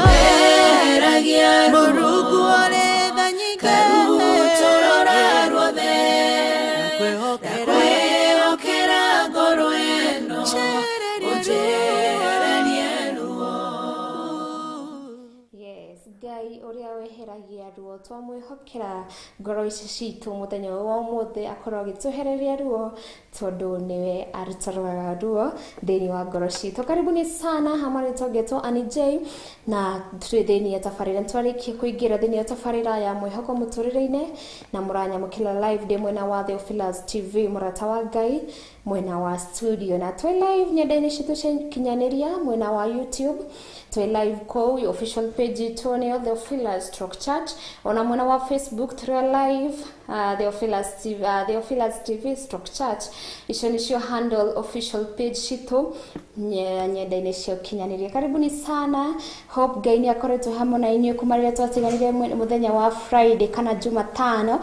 Weheragia ruo Mũrungu ũrĩ tha nyingĩ Karutũrũra ruothe Ndakwĩhokera Ndakwĩhokera ngoro ĩno Njehererie Ũnjehererie ruo. Yes, Ngai ũrĩa weheragia ruo twamwĩhokera ngoro ici citũ mũthenya ũyũ wa ũmũthĩ akorwo agĩtwehereria ruo tondũ nĩwe arutũrũraga ruo thĩinĩ wa ngoro citũ. Karibuni sana hamwe nĩtongetwo Annie J na twĩ thĩinĩ ya tabarĩra nĩtwarĩkia kũingĩra thĩinĩ ya tabarĩra ya mwĩhoko mũtũrĩre-inĩ na mũranyamũkĩra live ndĩ mwena wa Theophilus TV mũrata wa Ngai mwena wa studio na twĩ live nyenda-inĩ citũ cia kinyanĩria mwena wa YouTube twĩ live kũu official page itũ nĩyo Theophilus Stroke Church ona mwena wa Facebook tũrĩ live Theophilus TV, Theophilus TV Stroke Church icio nĩcio handle official page citũ nyenda-inĩ cia ũkinyanĩria. Karibuni sana, hope Ngai nĩ akoretwo hamwe na inyuĩ kuma rĩrĩa twatiganire mũthenya wa Friday kana Jumatano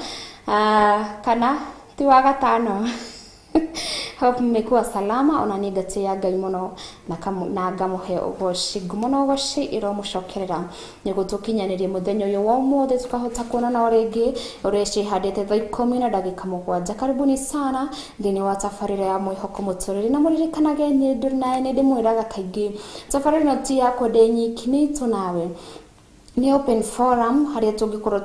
kana ti wa gatano. Hope mmekuwa salama ona niĩ ngatĩĩa Ngai mũno na ngamũhe ũgoci ngumo na ũgoci iromucokerera nĩguo tũkinyanĩrie mũthenya ũyũ wa ũmũthĩ tukahota kuonana o rĩngĩ ũrĩa ciĩhandĩte 7:17. Karibuni sana thĩinĩ wa tabarĩra ya mwĩhoko mũtũrĩre na mũririkanage nĩ ndĩmwĩraga kaingĩ tabarĩra ĩno ti yakwa ndĩ nyiki nĩ itũ nawe nĩ open forum harĩa tũngĩkorwo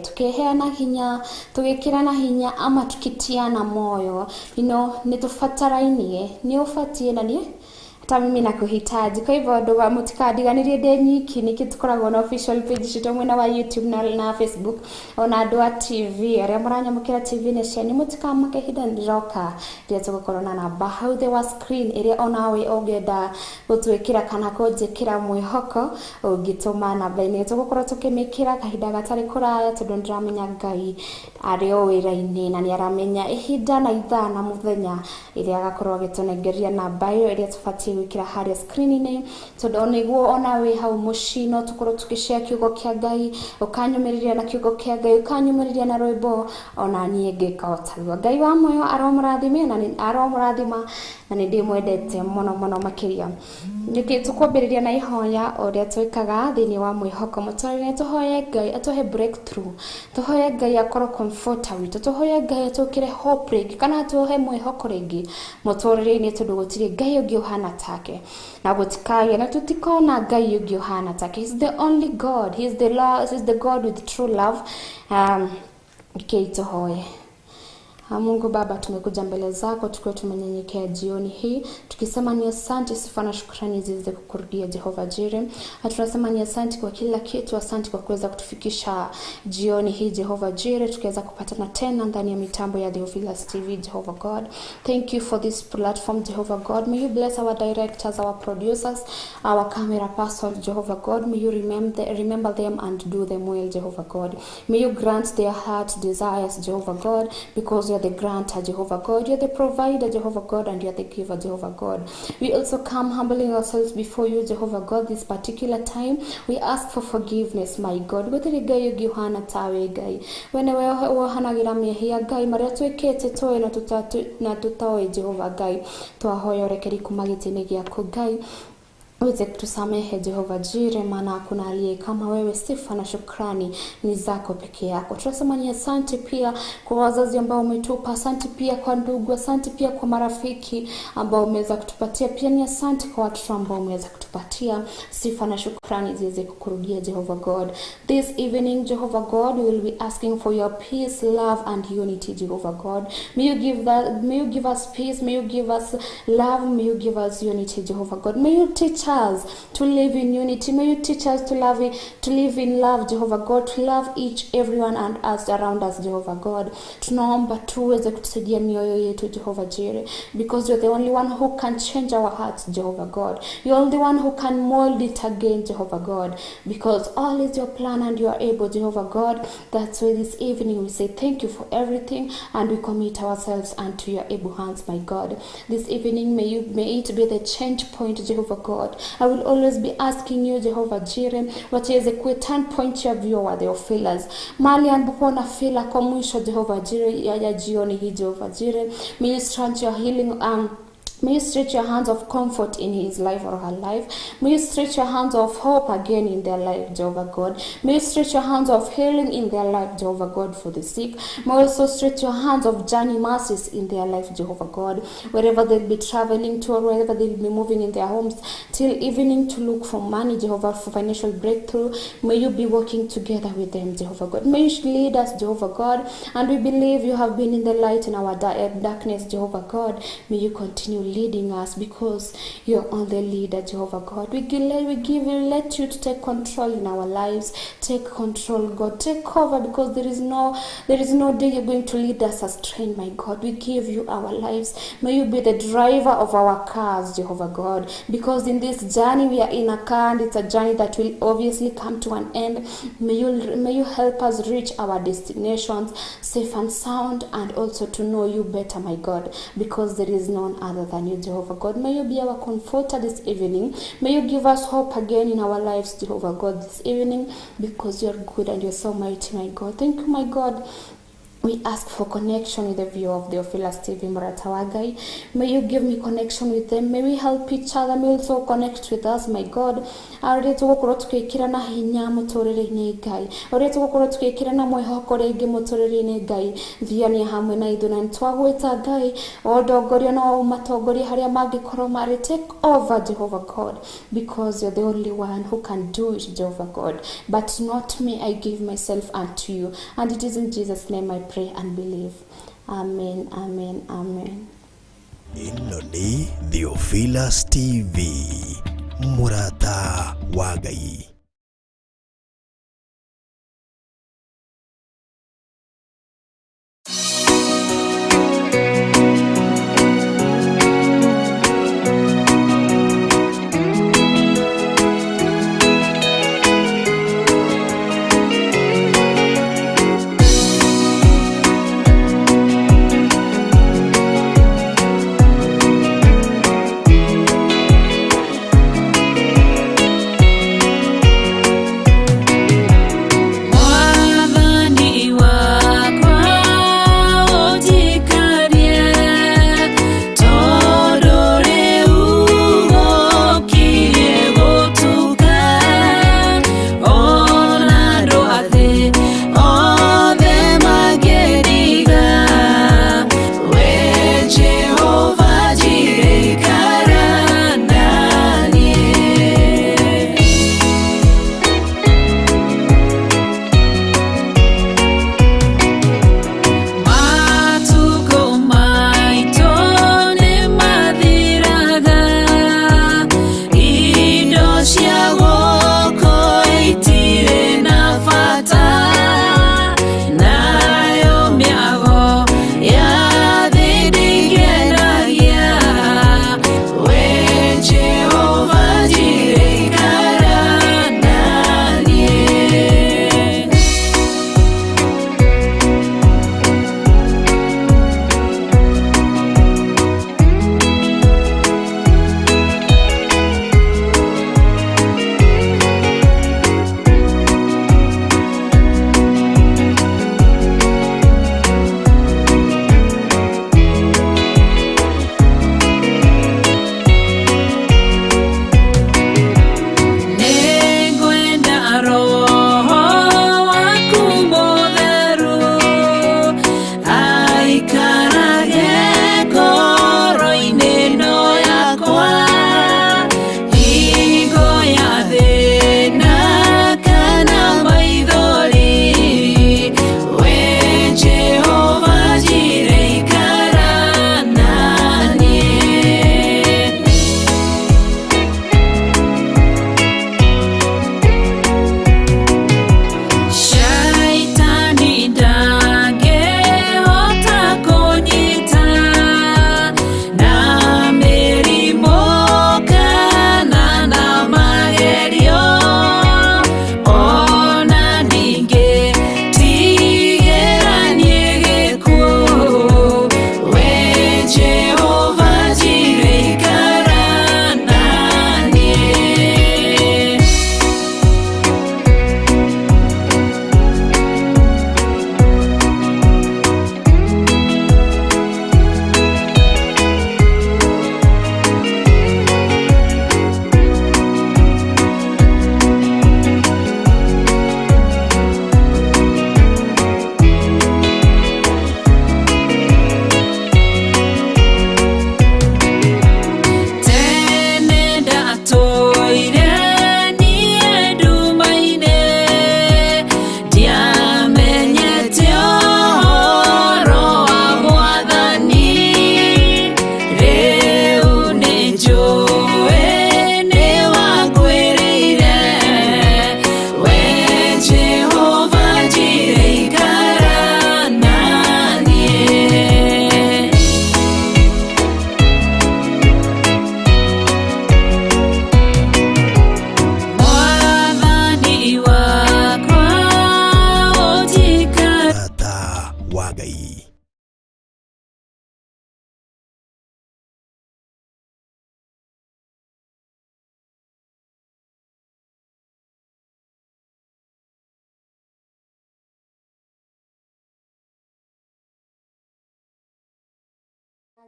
tukiheana hinya tũgĩkĩrana hinya ama tukitiana moyo nĩ tũbatarainie nĩ ũbatiĩ na niĩ hata mimi nakuhitaji. Kwa hivyo nduga mũtikandiganĩrie ndĩ nyiki nĩkĩ tũkoragwo na official page citũ mwena wa YouTube na Facebook ona andũ a TV arĩa mũranyamũkĩra TV-inĩ cianyu mũtikamake ihinda nĩrĩroka rĩrĩa tũgũkorwo na namba hau thĩ wa screen ĩrĩa onawe ũngĩenda gũtwĩkĩra kana kũnjĩkĩra mwĩhoko ũngĩtũma namba-inĩ tũgũkorwo tũkĩmĩkĩra kahinda gatarĩ kũraya tondũ nĩndĩramenya Ngai arĩ o wĩra-inĩ na nĩaramenya ihinda na ithaa na mũthenya ĩrĩa agakorwo agĩtũnengeria namba ĩyo ĩrĩa tũbatiĩ gwĩkĩra harĩa screen-inĩ tondũ nĩguo ona wĩ hau mũciĩ no tũkorwo tũgĩshare kiugo kĩa Ngai ũkanyũmĩrĩria na kiugo kĩa Ngai ũkanyũmĩrĩria na rwĩmbo ona niĩ ngĩka o taguo. Ngai wa muoyo aromũrathime na aromũrathima na nĩ ndĩmwendete mũno mũno makĩria. Nĩkĩ tũkwambĩrĩria na ihoya ũrĩa twĩkaga thĩinĩ wa mwĩhoko mũtũrĩre tũhoye Ngai atũhe breakthrough tũhoye Ngai akorwo comforter witũ tũhoye Ngai atũkĩre hope rĩngĩ kana atũhe mwĩhoko rĩngĩ mũtũrĩre-inĩ tondũ gũtirĩ Ngai ũngĩ ũhana take na gũtikagĩa na tũtikona Ngai ũngĩ ũhana take. He's the only God, he's the Lord, he's the God with true love. Rekei tũhoye. Mungu Baba, tumekuja mbele zako tukiwa tumenyenyekea jioni hii tukisema ni asante, sifa na shukrani ziweze kukurudia Jehova Jireh. Tunasema ni asante kwa kila kitu, asante kwa kuweza kutufikisha jioni hii Jehova Jireh, tukiweza kupatana tena ndani ya mitambo ya Theophilus TV Jehovah God. Thank you for this platform Jehovah God. May you bless our directors, our producers, our camera person Jehovah God. May you remember them and do them well Jehovah God. May you grant their heart desires Jehovah God, because you are the granter Jehovah God, you are the provider Jehovah God, and you are the giver Jehovah God. We also come humbling ourselves before you Jehovah God this particular time. We ask for forgiveness my God. Gũtirĩ Ngai ũngĩ ũhana tawe Ngai, we nĩwe wohanagĩra mehia Ngai marĩa twĩkĩte tũĩ na tũtoĩ Jehovah Ngai. Twahoya ũrekeri kuma gĩtĩ-inĩ gĩaku Ngai uweze kutusamehe Jehova Jireh, maana hakuna aliye kama wewe. Sifa na shukrani ni zako peke yako. Tunasema ni asante pia kwa wazazi ambao umetupa, asante pia kwa ndugu, asante pia kwa marafiki ambao umeweza kutupatia, pia ni asante kwa watoto ambao umeweza kutupatia. Sifa na shukrani ziweze kukurudia Jehovah God. This evening Jehovah God, we will be asking for your peace, love and unity Jehovah God. May you give that, may you give us peace, may you give us love, may you give us unity Jehovah God. May you teach us to live in unity. May you teach us to love, to live in love Jehovah God, to love each everyone and us around us Jehovah God. Tunaomba tuweze kutusaidia mioyo yetu Jehovah Jireh, because you're the only one who can change our hearts Jehovah God. You're the one who can mold it again Jehovah God, because all is your plan and you are able Jehovah God. That's why this evening we say thank you for everything and we commit ourselves unto your able hands my God. This evening may it be the change point Jehovah God. I will always be asking you Jehovah Jireh, wacheze kuwe turn point ya viewer Theophilus mali ambapo na feel kwa mwisho Jehovah Jireh ya jioni hii Jehovah Jireh. May you grant your healing May you stretch your hands of comfort in his life or her life. May you stretch your hands of hope again in their life, Jehovah God. May you stretch your hands of healing in their life, Jehovah God, for the sick. May you also stretch your hands of journey mercies in their life, Jehovah God. Wherever they'll be traveling to or wherever they'll be moving in their homes till evening to look for money, Jehovah, for financial breakthrough. May you be working together with them, Jehovah God. May you lead us, Jehovah God. And we believe you have been in the light in our darkness, Jehovah God. May you continue leading us because you're on the leader, Jehovah God. We give, we let you to take control in our lives. Take control, God. Take over, because there is no day you're going to lead us astray, my God. We give you our lives. May you be the driver of our cars, Jehovah God, because in this journey we are in a car, and it's a journey that will obviously come to an end. May you help us reach our destinations safe and sound, and also to know you better, my God, because there is none other than you, Jehovah God. May you be our comforter this evening. May you give us hope again in our lives, Jehovah God, this evening, because you're good and you're so mighty, my God. Thank you, my God. We ask for connection with the view of Theophilus TV Mũrata wa Ngai. May you give me connection with them. May we help each other. May you also connect with us, my God. Ũrĩa tũgũkorwo tũgĩkĩrana hinya mũtũrĩre-inĩ Ngai, ũrĩa tũgũkorwo tũgĩkĩrana mwĩhoko rĩngĩ mũtũrĩre-inĩ Ngai, thiania hamwe na ithuĩ, na nĩtwagwĩta Ngai ũndongorie na ũmatongorie harĩa mangĩkorwo marĩ. Take over, Jehovah God, because you're the only one who can do it, Jehovah God. But not me, I give myself unto you, and it is in Jesus' name I pray and believe. Amen, amen, amen. Ĩno nĩ Theophilus TV, Mũrata wa Ngai.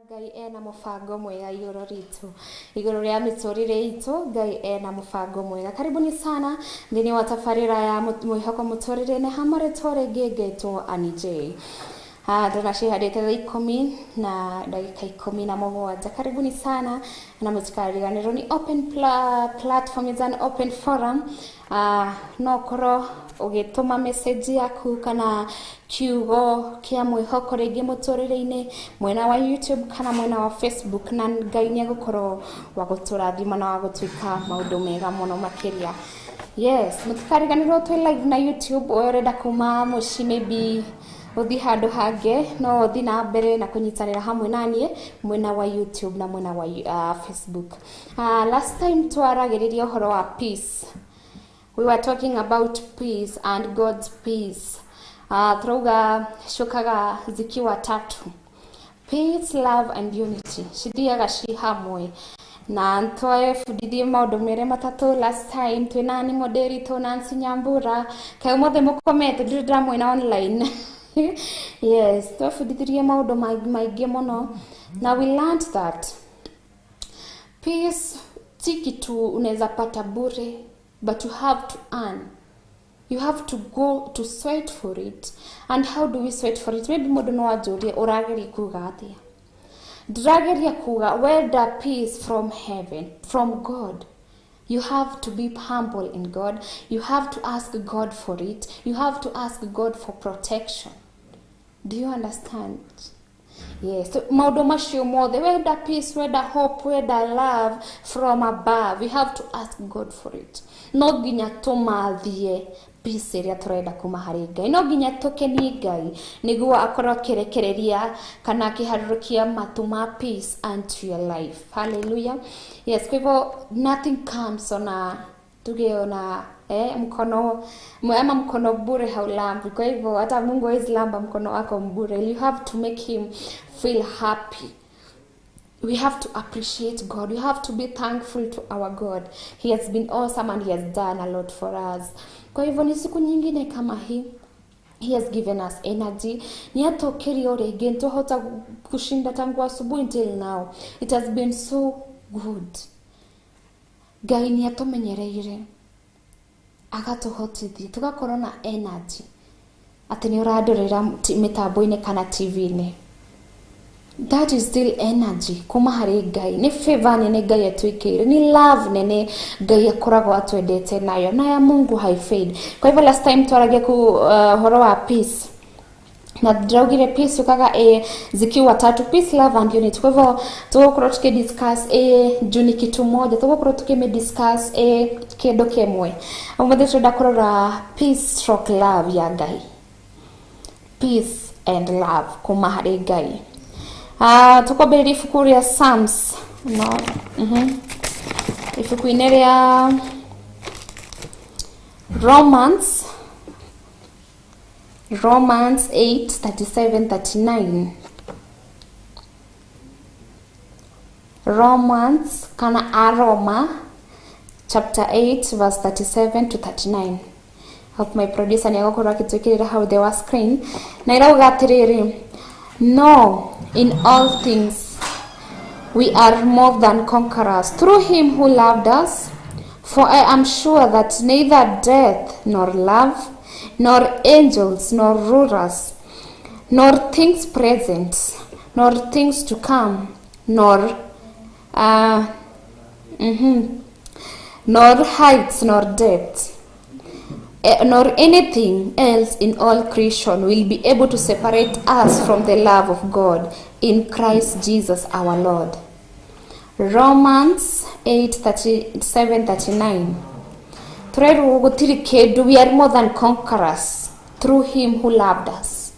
Ngai ena mũbango mwega igũrũ ritũ, igũrũ rĩa mĩtũrĩre itũ. Ngai ena mũbango mwega. Karibuni sana thĩinĩ wa tabarĩra ya mwĩhoko mũtũrĩre-inĩ hamwe rĩtwa rĩngĩ ngetwo Annie J. Ndona cihandĩte thaa 10:17. Karibuni sana na mũtikariganĩrwo ni open platform, is an open forum. No korwo ũgĩtũma message yaku kana kiugo kĩa mwĩhoko rĩngĩ mũtũrĩre-inĩ mwena wa YouTube kana mwena wa Facebook, na Ngai nĩ egũkorwo wa gũtũrathima na wa gũtwĩka maũndũ mega mũno makĩria. Yes, mũtikariganĩrwo twĩ live na YouTube. Ũyũ ũrenda kuma mũciĩ maybe ũthiĩ handũ hangĩ, no ũthiĩ na mbere na kũnyitanĩra hamwe na niĩ mwena wa YouTube na mwena wa Facebook. Last time twaragĩrĩria ũhoro wa peace. We were talking about peace and God's peace. Turauga ciũkaga zikiwa tatu: peace, love and unity. Cithiaga ci hamwe na twebundithie maũndũ merĩ matatũ last time. Twĩna nĩ moderator Nancy Nyambura. Kaĩ ũmũthĩ mũkomete? Ndirĩ ndĩramwĩna online. Yes, twebundithirie maũndũ maingĩ mũno na we learned that peace si kitu unaweza pata bure, but you have to earn. You have to go to sweat for it. And how do we sweat for it? Maybe mũndũ no anjũrie, ũrageria kuga atĩa? Ndĩrageria kuga wenda peace from heaven, from God, you have to be humble in God. You have to ask God for it. You have to ask God for protection. Do you understand? Yes, so maũndũ macio mothe, wenda peace, wenda hope, wenda love from above, we have to ask God for it. No nginya tũmathie peace ĩrĩa tũrenda kuma harĩ Ngai. No nginya tũkenie Ngai nĩguo akorwo akĩrekereria kana akĩharũrũkia matu ma peace unto your life. Hallelujah. Yes, kwa hivyo nothing comes on a tuge ona mkono ama mkono bure haulambi. Kwa hivyo hata Mungu hawezi lamba mkono wako bure. You have to make him feel happy. We have to appreciate God. We have to be thankful to our God. He has been awesome and he has done a lot for us. Kwa hivyo ni siku nyingine kama hii. He has given us energy. Ni atũkĩria rĩngĩ twahota kushinda tangu asubuhi until now. It has been so good. Ngai nĩ atũmenyereire agatũhotithia tũgakorwo na energy atĩ nĩ ũrandorera mĩtambo-inĩ kana TV-inĩ. That is still energy kuma harĩ Ngai. Nĩ favor nene Ngai atwĩkĩire, nĩ love nene Ngai akoragwo atwendete nayo, na ya Mungu haifade. Kwa hivyo last time twaragia ku ũhoro wa peace na ndĩraugire peace ukaga zikiwa tatu: peace, love and unity. Kwa hivyo tũgũkorwo tukidiscuss juu ni kitu moja, tũgũkorwo tukimidiscuss kĩndũ kĩmwe. Ũmũthĩ tũrenda kũrora peace stroke love ya Ngai, peace and love kuma harĩ Ngai. Tũkwambĩrĩria ibuku rĩa Psalms, no ibuku-inĩ rĩa Romans 8 37 39. Romans kana Aroma chapter 8 verse 37 to 39. Hope my producer nĩ egũkorwo akĩtwĩkĩrĩra hau the wa screen. Na ĩrauga atĩrĩrĩ: "No, in all things we are more than conquerors through him who loved us. For I am sure that neither death nor love, nor angels nor rulers, nor things present, nor things to come, nor heights nor depths, nor anything else in all creation will be able to separate us from the love of God in Christ Jesus our Lord." Romans 8 37 39. Turerwo gũtirĩ kĩndũ, we are more than conquerors through him who loved us.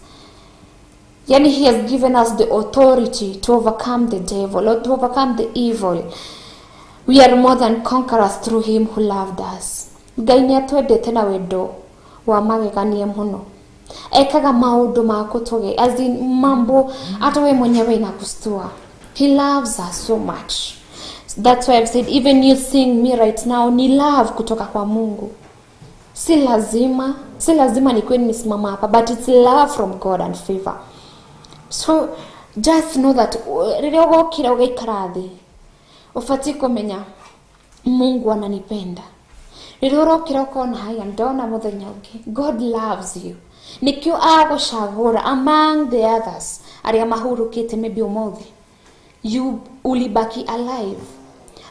Yani he has given us the authority to overcome the devil or to overcome the evil. We are more than conquerors through him who loved us. Ngai nĩ atwendete na wendo wa magegania mũno. Ekaga maũndũ ma kũtũge, as in mambo hata we mwenyewe inakustua. He loves us so much. That's why I've said even you seeing me right now ni love kutoka kwa Mungu. Si lazima nikuwe nimesimama hapa, but it's love from God and favor. So Just know that rĩrĩa ũgokĩra ũgaikara thĩ, ũbatiĩ kũmenya Mungu ananipenda. Rĩrĩa ũrokĩra ũkona haya ndona mũthenya ũngĩ, God loves you. Nĩkĩo agũcagũra among the others arĩa mahurũkĩte maybe ũmũthĩ. You ulibaki alive.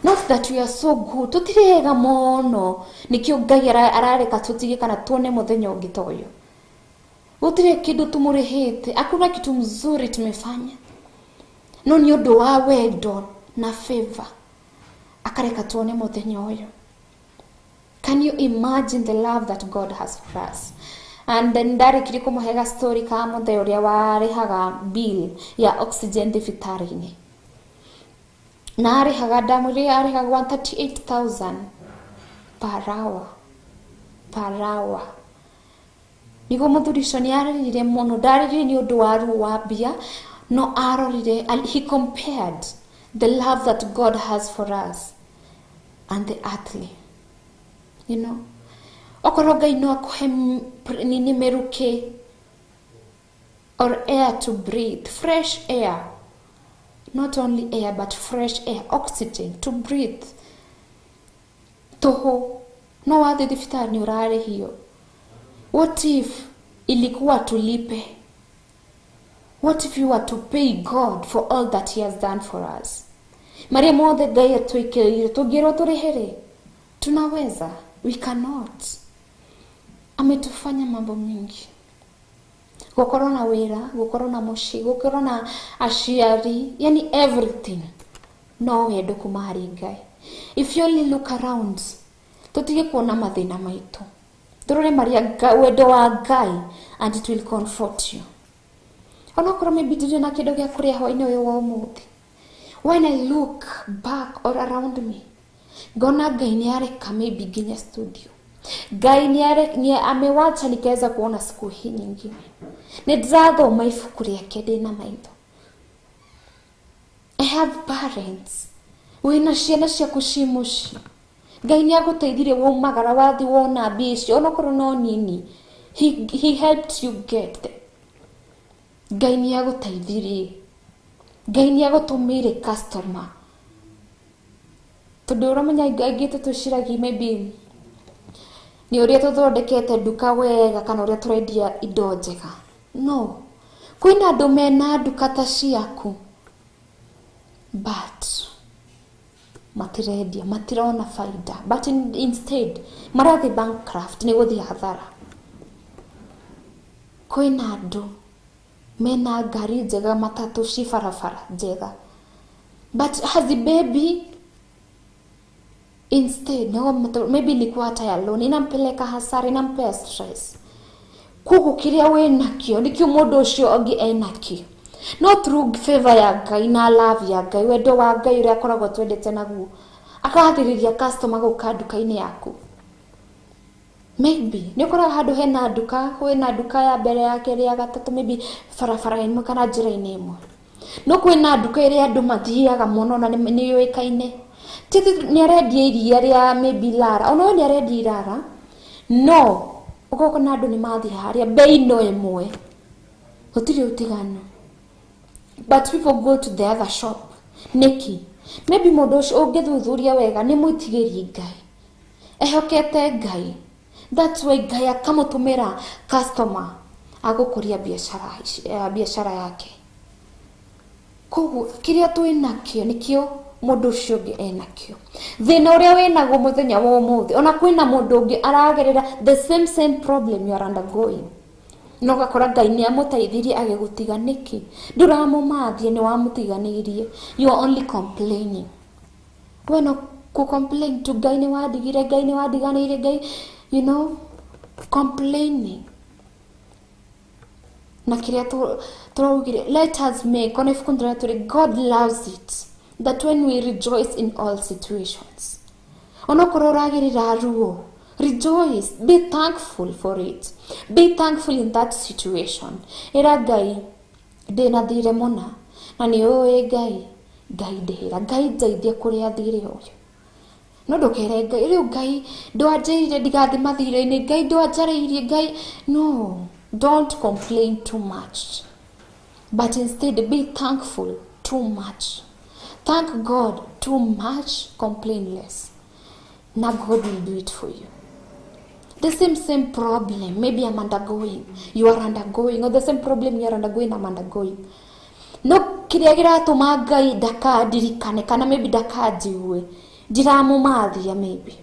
Not that we are so good, tũtirĩ ega mũno, nĩkĩo Ngai arareka tũtige kana tuone mũthenya ũngĩ ta ũyũ. Gũtirĩ kĩndũ tũmũrĩhĩte, hakuna kitu mzuri tumefanya. No nĩ ũndũ wa wendo na favor akareka tuone mũthenya ũyũ. Can you imagine the love that God has for us? And then ndarĩkirie kũmũhe story ka mũthee ũrĩa warĩhaga bill ya oxygen thibitarĩ-inĩ. Na arĩhaga, ndamwĩrire arĩhaga 138,000 per hour. Per hour. Nĩguo mũthuri ũcio nĩ arĩrire mũno, ndarĩrire nĩ ũndũ wa ruo wa mbia, no arorire, and he compared the love that God has for us and the earthly. You know, okorwo Ngai no akũhe nini mĩrukĩ or air to breathe, fresh air, not only air but fresh air, oxygen to breathe. Tũhũ, no wathiĩ thibitarĩ nĩ ũrarĩhio. What if ilikuwa tulipe? What if you were to pay God for all that he has done for us? Marĩa mothe Ngai atwĩkĩrĩire, tũngĩrwo tũrĩhe-rĩ, tunaweza? We cannot. Ametufanya mambo mingi. Gũkorwo na wĩra, gũkorwo na mũciĩ, gũkorwo na aciari, yani everything. No wendo kuma harĩ Ngai. If you only look around, tũtige kuona mathĩna maitũ. Tũrore marĩa wendo wa Ngai, and it will comfort you. Onokorwo maybe ndirĩ na kĩndũ gĩa kũrĩa hwaĩ-inĩ ũyũ wa ũmũthĩ. When I look back or around me, ngona Ngai nĩ areka maybe nginya studio. Ngai nĩ amewacha nikaweza kuona siku hii nyingine. Nĩ ndĩrathoma ibuku rĩake ndĩna maitho. I have parents. Wĩna ciana ciaku ci mũciĩ. Ngai nĩ agũteithirie waumagara wathi wona mbia icio, onokorwo no nini. He helped you get them. Ngai nĩ agũteithirie. Ngai nĩ agũtũmĩire customer. Tondũ ũramenya aingĩ tũtwĩciragia maybe nĩ ũrĩa tũthondekete nduka wega kana ũrĩa tũrendia indo njega. No, kwĩna andũ mena nduka ta ciaku, but matirendia, matirona faida, but instead marathiĩ bankrupt, nĩ gũthiĩ hathara. Kwĩna andũ mena ngari njega, matatũ ci barabara njega, but hazibebi. Instead, no, maybe ilikuwa hata ya loan, inampeleka hasara, inampea stress. Koguo kĩrĩa wĩnakĩo nĩkĩo mũndũ ũcio ũngĩ enakĩo. No through favor ya Ngai na love ya Ngai, wendo wa Ngai ũrĩa akoragwo twendete naguo, akahathĩrĩria customer gũka nduka-inĩ yaku. Maybe nĩ ũkoraga handũ hena nduka, kwĩna nduka ya mbere ya kerĩ ya gatatũ, maybe barabara ĩmwe kana njĩra-inĩ ĩmwe. No kwĩna nduka ĩrĩa andũ mathiaga mũno na nĩ yũĩkaine. Ti nĩ arendia iria rĩa maybe Lara, ona we nĩ arendia Irara, no ũgakora andũ nĩ mathiĩ harĩa bei no ĩmwe, gũtirĩ ũtiganu, but people go to the other shop. Nĩkĩ? Maybe mũndũ ũcio ũngĩthuthuria wega nĩ mwĩtigĩri Ngai, ehokete Ngai. That's why Ngai akamũtũmĩra customer agũkũria biacara yake. Koguo kĩrĩa twĩnakĩo nĩkĩo mũndũ ũcio ũngĩ enakĩo. Thĩna ũrĩa wĩnaguo mũthenya wa ũmũthĩ, ona kwĩna mũndũ ũngĩ aragerera the same problem you are undergoing. No ũgakora Ngai nĩ amũteithirie agĩgũtiga nĩkĩ? Ndũramũmathia, nĩ wamũtiganĩirie. You are only complaining. We no kũ complain tu, Ngai nĩ wandigire, Ngai nĩ wandiganĩirie, Ngai, you know, complaining. Na kĩrĩa tũraugire, let us make, ona ibuku ndĩrĩa tũrĩ, God loves it that when we rejoice in all situations. Onokorwo ũragĩrĩra ruo, rejoice, be thankful for it. Be thankful in that situation. Ĩra Ngai, ndĩna thirĩ mũna, na nĩ ũĩ Ngai, Ngai ndĩhĩra, Ngai ndeithia kũrĩa thirĩ ũyũ. No ndũkere Ngai, rĩu Ngai ndwanjĩrire ndigathiĩ mathirĩ-inĩ, Ngai ndwanjarĩirie, Ngai, no, don't complain too much. But instead be thankful too much. Thank God too much, complain less. Na God will do it for you. The same problem maybe I'm undergoing, you are undergoing, or the same problem you are undergoing, I'm undergoing. No kĩrĩa kĩratũma Ngai ndakandirikane kana maybe ndakanjigue, ndiramũmathia, maybe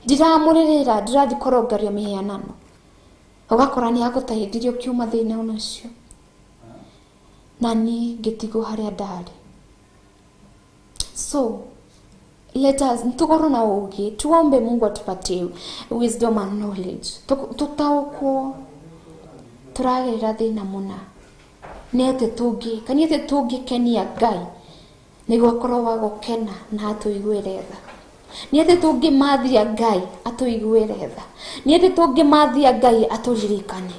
ndiramũrĩrĩra, ndirathiĩ kũrongoria mĩhianano, ũgakora nĩ agũteithirie ũkiuma thĩna ũcio, na niĩ ngĩtigwo harĩa ndarĩ. So let us tukorwo na ũũgĩ, tuombe Mungu atupatie wisdom and knowledge, tũtaũkwo tũragerera thĩna mũna nĩ atĩ tũngĩka, nĩ atĩ tũngĩkenia Ngai nĩguo akorwo wa gũkena na atũiguĩre tha, nĩ atĩ tũngĩmathia Ngai atũiguĩre tha, nĩ atĩ tũngĩmathia Ngai atũririkane.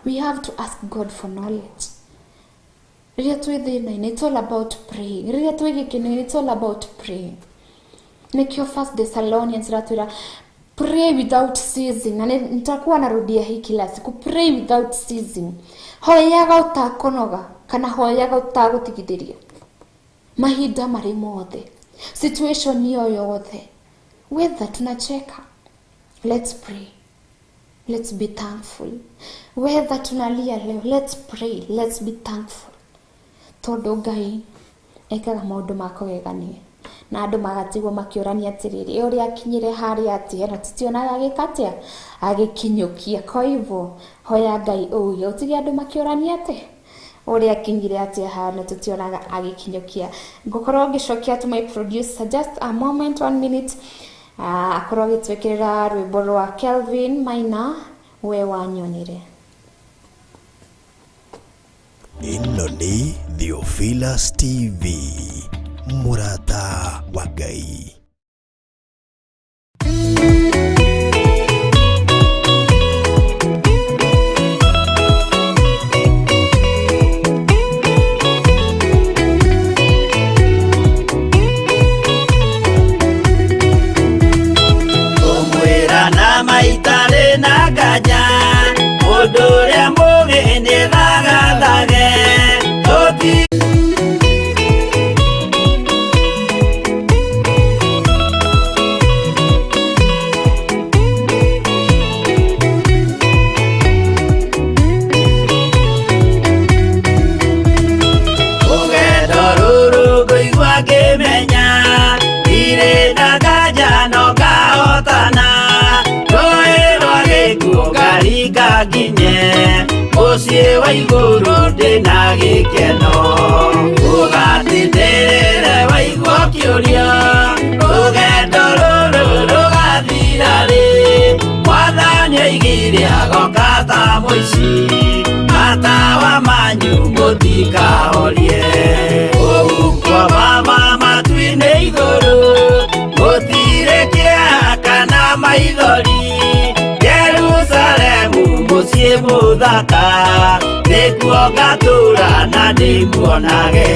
We have to ask God for knowledge. Rĩrĩa twĩ thĩna-inĩ, it's all about praying. Rĩrĩa twĩ gĩkeno-inĩ, it's all about praying. Nĩkĩo First Thessalonians ĩratwĩra pray without ceasing, na nitakuwa narudia hii kila siku, pray without ceasing. Hoyaga ũtakũnoga kana hoyaga ũtagũtigithĩria mahinda marĩ mothe, situation yo yothe, whether tunacheka, let's pray, let's be thankful. Whether tunalia leo, let's pray, let's be thankful. Tondũ Ngai ekaga maũndũ ma kũgegania na andũ magatigwo makĩũrania atĩrĩrĩ, ũrĩa akinyire harĩa atĩa, na tũtionaga agĩka atĩa, agĩkinyũkia. Kwa hivyo hoya Ngai ũũgĩ, ũtige andũ makĩũrania atĩ ũrĩa akinyire atĩa haha, na tũtionaga agĩkinyũkia. Ngũkorwo ngĩcokia to my producer just a moment, 1 minute, akorwo agĩtwĩkĩrĩra rwĩmbo rwa Kelvin Maina, we wanyonire. Ĩno nĩ Theophilus TV, mũrata wa Ngai. Kũmwĩra na maitarĩ na nganja, mũndũ ũrĩa mũũgĩ nĩthagathage. Tũti rũgendo rũrũ ngũigua ngĩmenya, ndirĩ na nganja no ngahotana. Rũĩ rwa gĩkuũ ngaringa nginye, mũciĩ wa igũrũ ndĩna gĩkeno. Ũgatindĩrĩre waigua ũkĩũria, rũgendo rũrũ rũgathira rĩ? Mwathani oigire agoka ta mũici, matawa manyu mũtikahorie. Ũhuko mama matu-inĩ igũrũ, gũtirĩ kĩeha kana maithori. Jerusalemu mũciĩ mũthaka, nĩkuo ngatũũra na ndĩmuonage.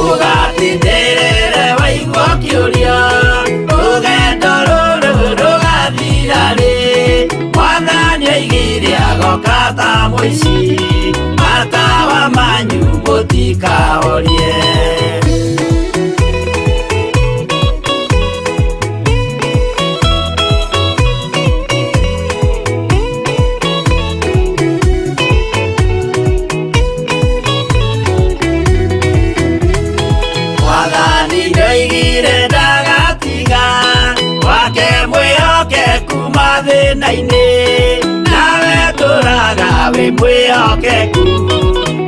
Ũgatindĩrĩre waigua ũkĩũria, rũgendo rũrũ rũgathira rĩ? Mwathani oigire agoka ta mũici, matawa manyu mũtikahorie. Mwathani nĩoigire ndagatiga wake mwĩhokeku mathĩna-inĩ, nawe tũraga wĩ mwĩhokeku,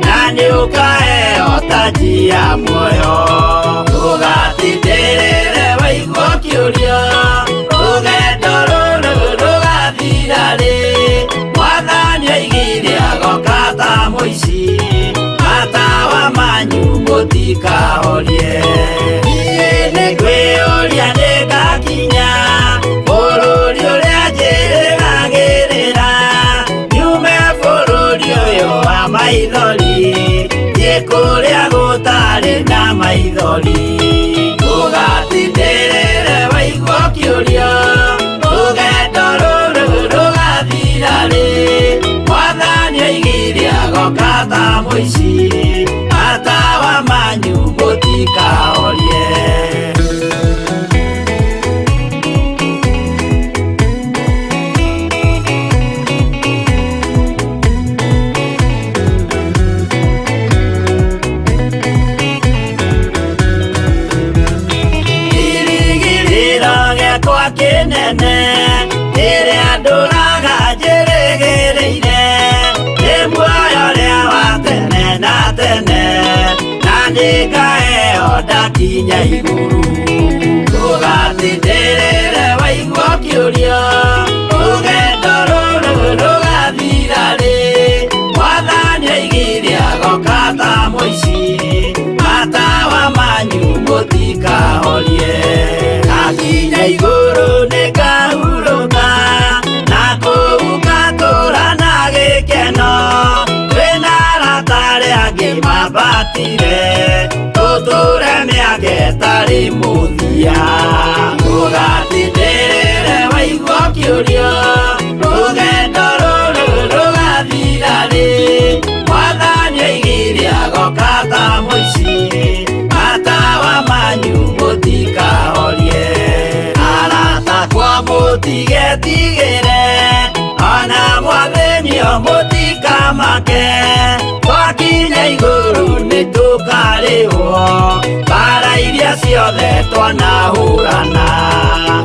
na nĩũkaheo taji ya muoyo. Ũgatindĩrĩre waigua ũkĩũria, rũgendo rũrũ rũgathira rĩ? Mwathani oigire agoka ta mũici, matawa manyu mũtikahorie. Niĩ nĩngwĩyũria nĩngakinya bũrũri ũrĩa njĩrĩgagĩrĩra, nyume bũrũri ũyũ wa maithori, thiĩ kũrĩa gũtarĩ na maithori. Ũgatindĩrĩre waigua ũkĩũria, rũgendo rũrũ rũgathira rĩ? Mwathani oigire agoka ta ta mũici, matawa manyu mũtikahorie. Kĩrĩgĩrĩro gĩakwa kĩnene kĩrĩa ndũraga njĩrĩgĩrĩire, nĩ muoyo ũrĩa wa tene na tene, na nĩngaheo ndakinya igũrũ. Ndũgatindĩrĩre waigua ũkĩũria, rũgendo rũrũ rũgathira rĩ? Mwathani oigire agoka ta mũici, matawa manyu mũtikahorie. Ndakinya igũrũ nĩngahurũka, na kũu ngatũũra na gĩkeno, twĩna arata arĩa angĩ mambatire, tũtũũre mĩaka ĩtarĩ mũthia. Ndũgatindĩrĩre waigua ũkĩũria, rũgendo rũrũ rũgathira rĩ? Mwathani oigire agoka ta mũici, matawa manyu mũtikahorie. Arata akwa mũtigetigĩre, ona mwathĩnio mũtikamake, twakinya igũrũ nĩtũkarĩhwo mbara iria ciothe twanahũrana.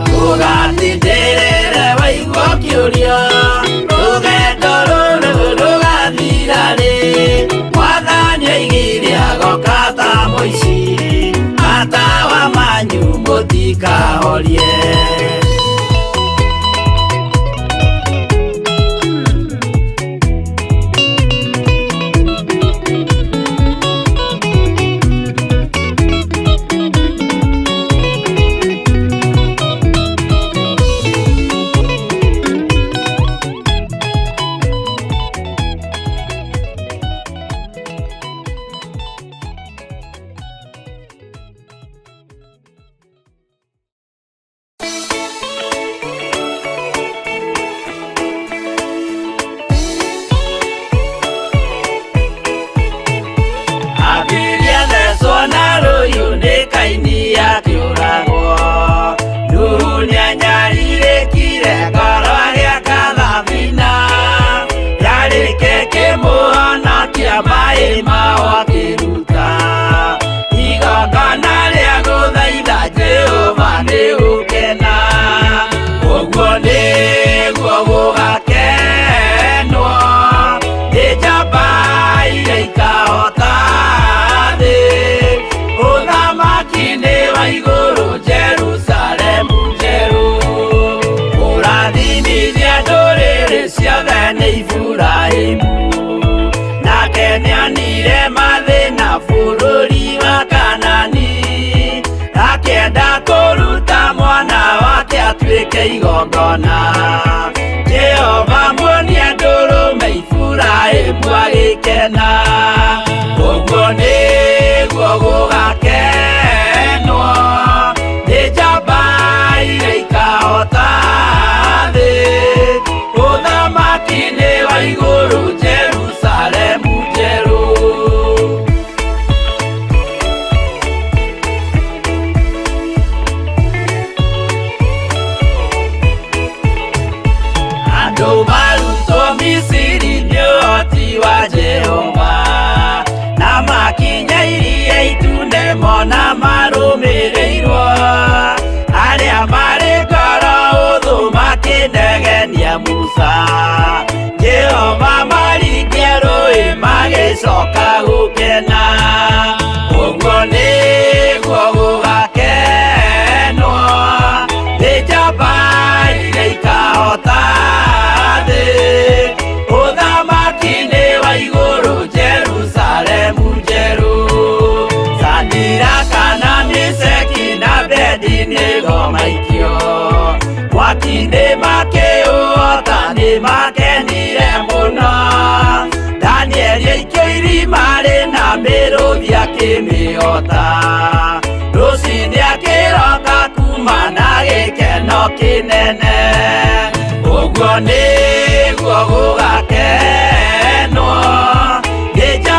Ndũgatindĩrĩre waigua ũkĩũria, rũgendo rũrũ rũgathira rĩ? Mwathani oigire agoka ta mũici, matawa manyu mũtikahorie. Abiria thecwo na rũhiũ nĩ Kaini akĩũragwo, Nuhu nĩanyarirĩkire ngoro agĩaka thabina, yarĩke kĩmũhonokia maĩ mao akĩruta, igongona rĩa gũthaitha Jehova nĩ gũkena, ũguo nĩguo gũgakenwo nĩ njamba iria ikahota thĩ, ũthamaki nĩ wa igũrũ Jerusalemu njerũ, kũrathimithia ndũrĩrĩ ciothe nĩ Iburahĩmu, nake nĩonire mathĩna bũrũri wa Kanani, akĩenda kũruta mwana wake atuĩke igongona. Jehova muonia ndũrũme Iburahĩmu agĩkena, ũguo nĩguo gũgakenwo nĩ njamba iria ikahota thĩ, ũthamaki nĩ wa igũrũ Jerusalemu njerũ. Andũ marutwo Misiri nĩ ũhoti wa Jehova, na makinya iria itune mona marũmĩrĩirwo, arĩa marĩ ngoro ũthũ makĩnegenia Musa, Jehova maringia rũĩ magĩcoka gũkena, ũguo nĩguo gũgakenwo nĩ njamba iria ikahota thĩ, ũthamaki nĩ wa igũrũ Jerusalemu njerũ, Sadiraka na Meshaki na Abedinego maikio mwaki-inĩ makĩũhota nĩ makenire mũno, Danieli aikio irima rĩna mĩrũthi akĩmĩhota, rũcinĩ akĩroka kuma na gĩkeno kĩnene, ũguo nĩguo gũgakenwo nĩ njamba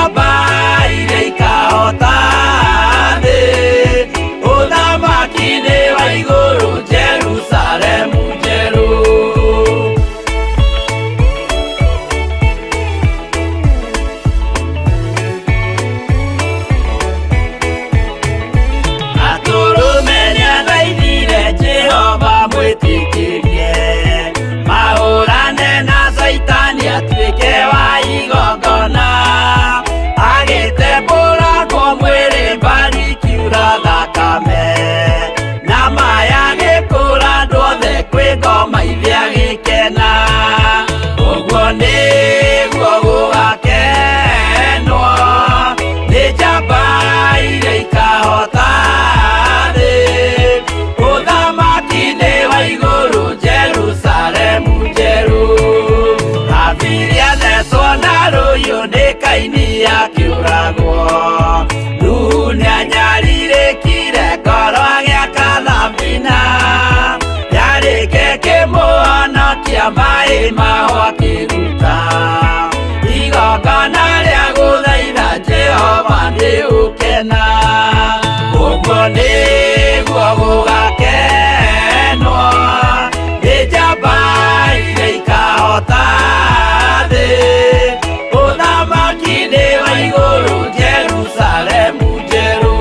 Kĩa maĩ maho akĩruta igongona rĩa gũthaitha Jehova nĩ ũkena. Ũguo nĩguo gũgakenwo nĩ njamba iria ikahota thĩ, ũthamaki-inĩ wa igũrũ Jerusalemu njerũ.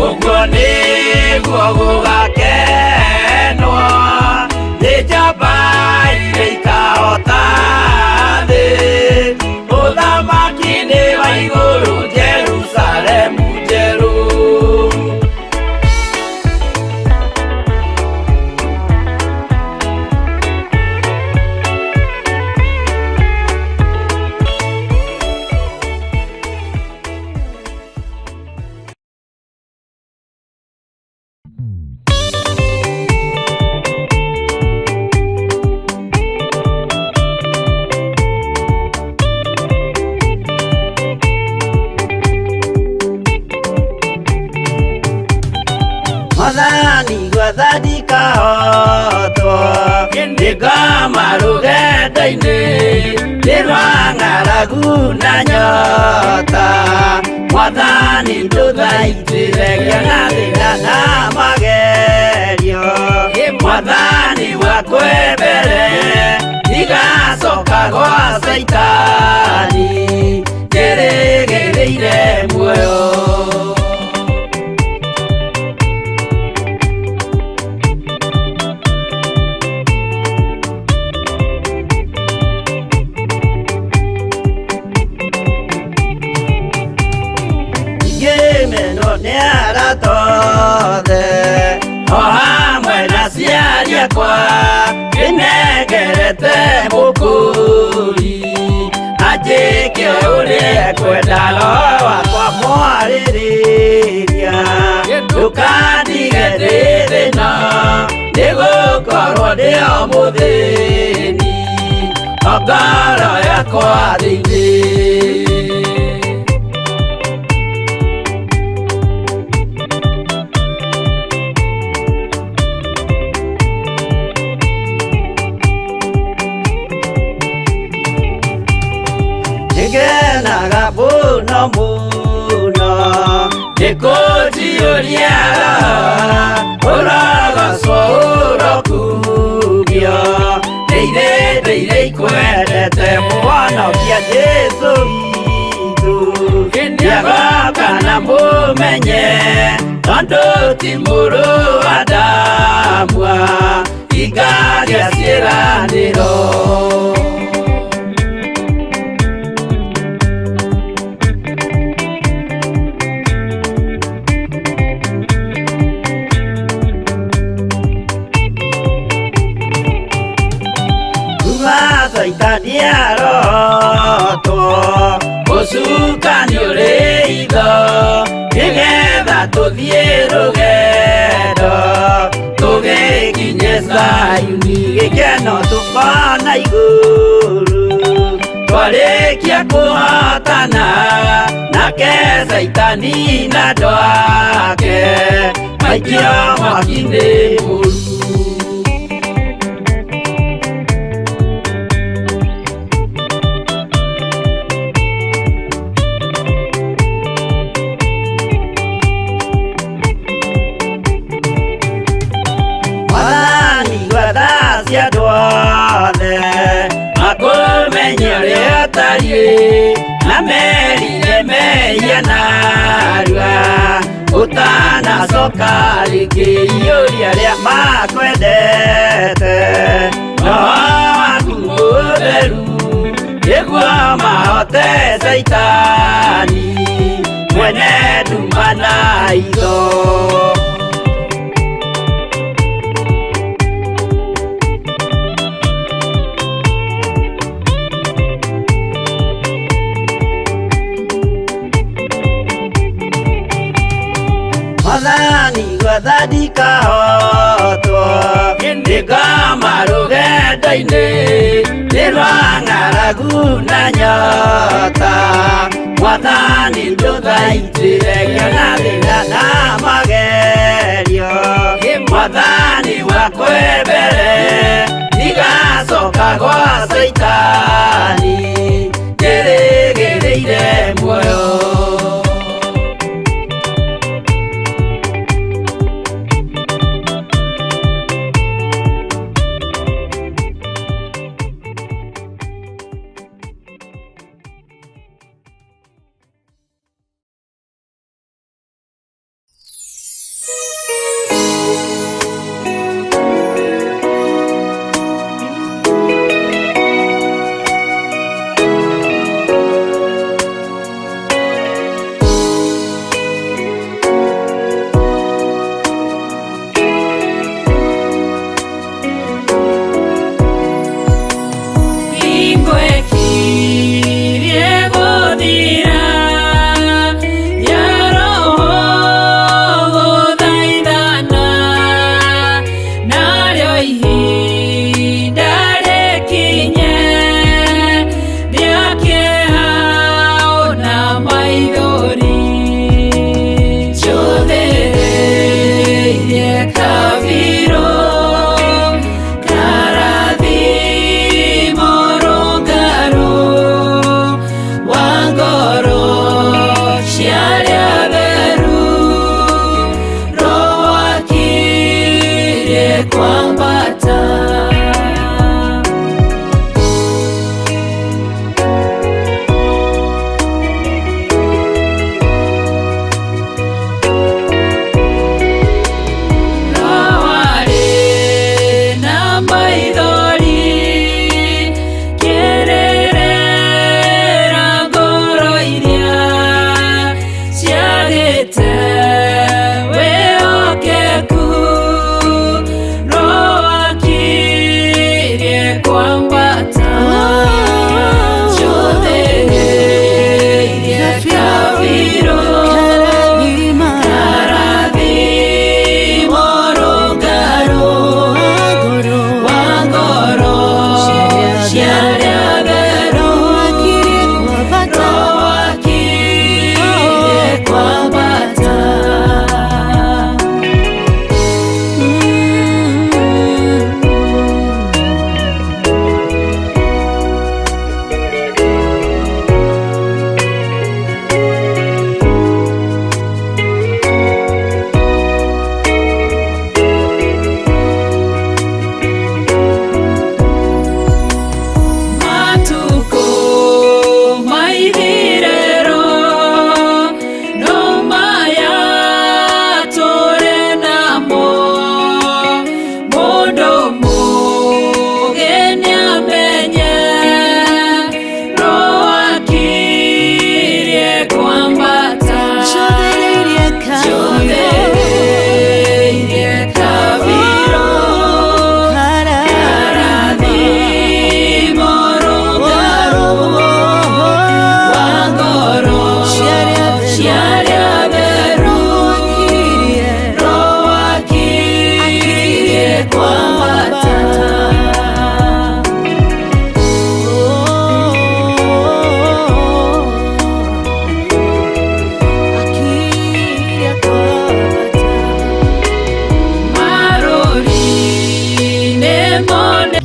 Ũguo nĩguo gũgakenwo nĩ njamba iria ikahota thĩ, ũthamaki-inĩ wa igũrũ Jerusalemu njerũ. Mwathani gwathandika hotwo nĩngoma rũgendo-inĩ nĩ rwa ng'aragu na nyota. Mwathani ndũthaitĩre ngĩona thĩna na magerio, Mwathani wakwe mbere ndigacoka gwa Caitani njĩrĩgĩrĩire muoyo. Ngĩmenwo nĩ arata othe o hamwe na aciari akwa, ndĩnengerete mũkũri anjĩke ũrĩa ekwenda, roho wakwa mwarĩrĩria ndũkandige ndĩ thĩna, nĩgũkorwo ndĩ o mũthĩni o ngoro yakwa thĩinĩ. Nĩngenaga mũno mũno nĩkũnjiyũria ũrogocwo ũrokugio ndĩire ndĩire ikwendete mũhonokia Jesũ witũ nĩagoka na mũmenye tondũ ti mũrũ wa Adamu ingaria ciĩranĩro. Kuma Caitani arotwo ũcukani ũrĩ itho nĩgetha tũthiĩ rũgendo tũgĩkinye Zayuni gĩkeno tũkona igũrũ twarĩkia kũhotana nake Caitani na andũ ake maikio mwaki-inĩ mũru. Mwathani gwatha cia andũ othe makũmenye ũrĩa ũtariĩ na merire mehia narua ũtanacoka rĩngĩ iyũria arĩa makwendete roho waku mũtheru nĩguo mahote Caitani mwene nduma na itho. Mwathani gwathandika hotwo nĩngoma rũgendo-inĩ nĩ rwa ng'aragu na nyota. Mwathani ndũthaitĩre ngĩona thĩna na magerio, Mwathani wakwe mbere ndiga Gwa Caitani njĩrĩgĩrĩire muoyo.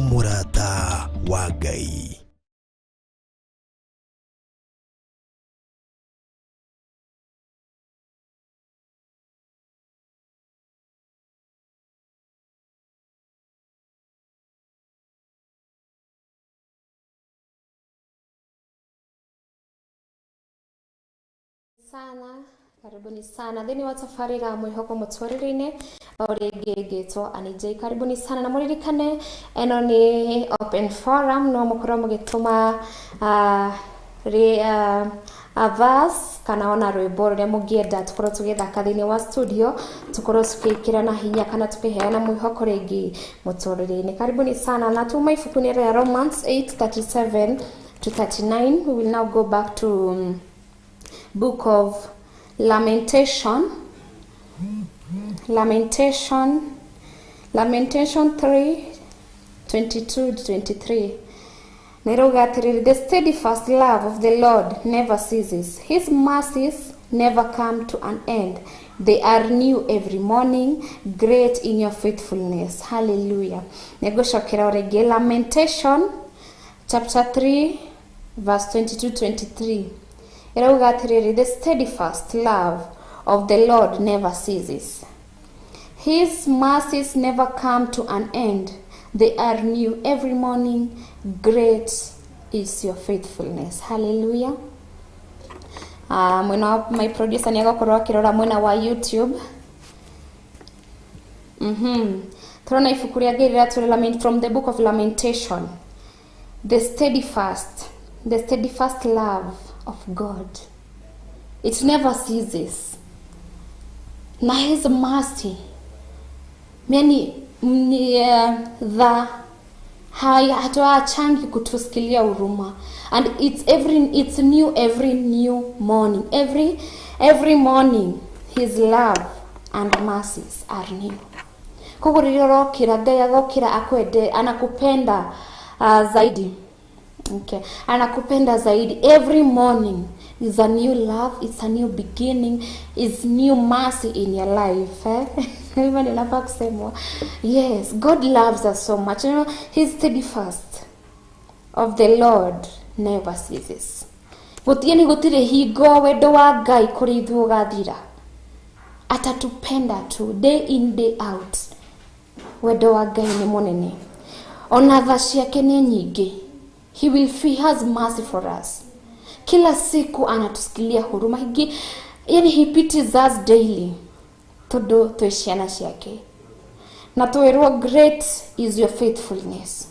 Murata wa Ngai. Sana karibuni sana thĩinĩ wa tabarĩra mwĩhoko mũtũrĩre-inĩ o rĩngĩ ngĩtwo Annie J. Karibuni sana na mũririkane ĩno nĩ open forum, no mũkorwo mũgĩtũma a verse kana ona rwĩmbo rũrĩa mũngĩenda tũkorwo tũgĩthaka thĩinĩ wa studio, tũkorwo tũgĩkĩra na hinya kana tũkĩheana mwĩhoko rĩngĩ mũtũrĩre-inĩ. Karibuni sana na tuma ibuku-inĩ rĩa Romans 8:37 to 39. We will now go back to Book of Lamentation, Lamentation 3:22-23. The steadfast love of the Lord never ceases. His mercies never come to an end. They are new every morning. Great in your faithfulness. Hallelujah. Nĩngũcokera o rĩngĩ Lamentation chapter 3 verse 22-23, ĩrauga atĩrĩrĩ, "The steadfast love of the Lord never ceases. His mercies never come to an end. They are new every morning. Great is your faithfulness." Hallelujah. Mwena wa my producer nĩ agakorwo akĩrora mwena wa YouTube. Tũrona ibuku rĩa Ngai rĩratwĩra lament, from the book of Lamentation. The steadfast love of God. It never ceases. Na his mercy, yani ni the hatuachangi kutusikilia huruma, and it's new every new morning. Every morning his love and mercies are new. Koguo rĩrĩa ũrokĩra, Ngai agokĩra akwende, anakupenda zaidi. Okay, anakupenda zaidi. Every morning is a new love, it's a new beginning, it's new mercy in your life, eh? Hivyo ndio nafaa kusemwa. Yes, God loves us so much. His steadfast of the Lord never ceases. Gũtirĩ gũtirĩ hingo wendo wa Ngai kũrĩ ithuĩ ũgathira. Atatupenda tu day in, day out. Wendo wa Ngai nĩ mũnene, ona tha ciake nĩ nyingĩ. He has mercy for us. Kila siku anatusikilia huruma. Yani he pities us daily tondu twĩ ciana ciake, na twĩrwo, "Great is your faithfulness."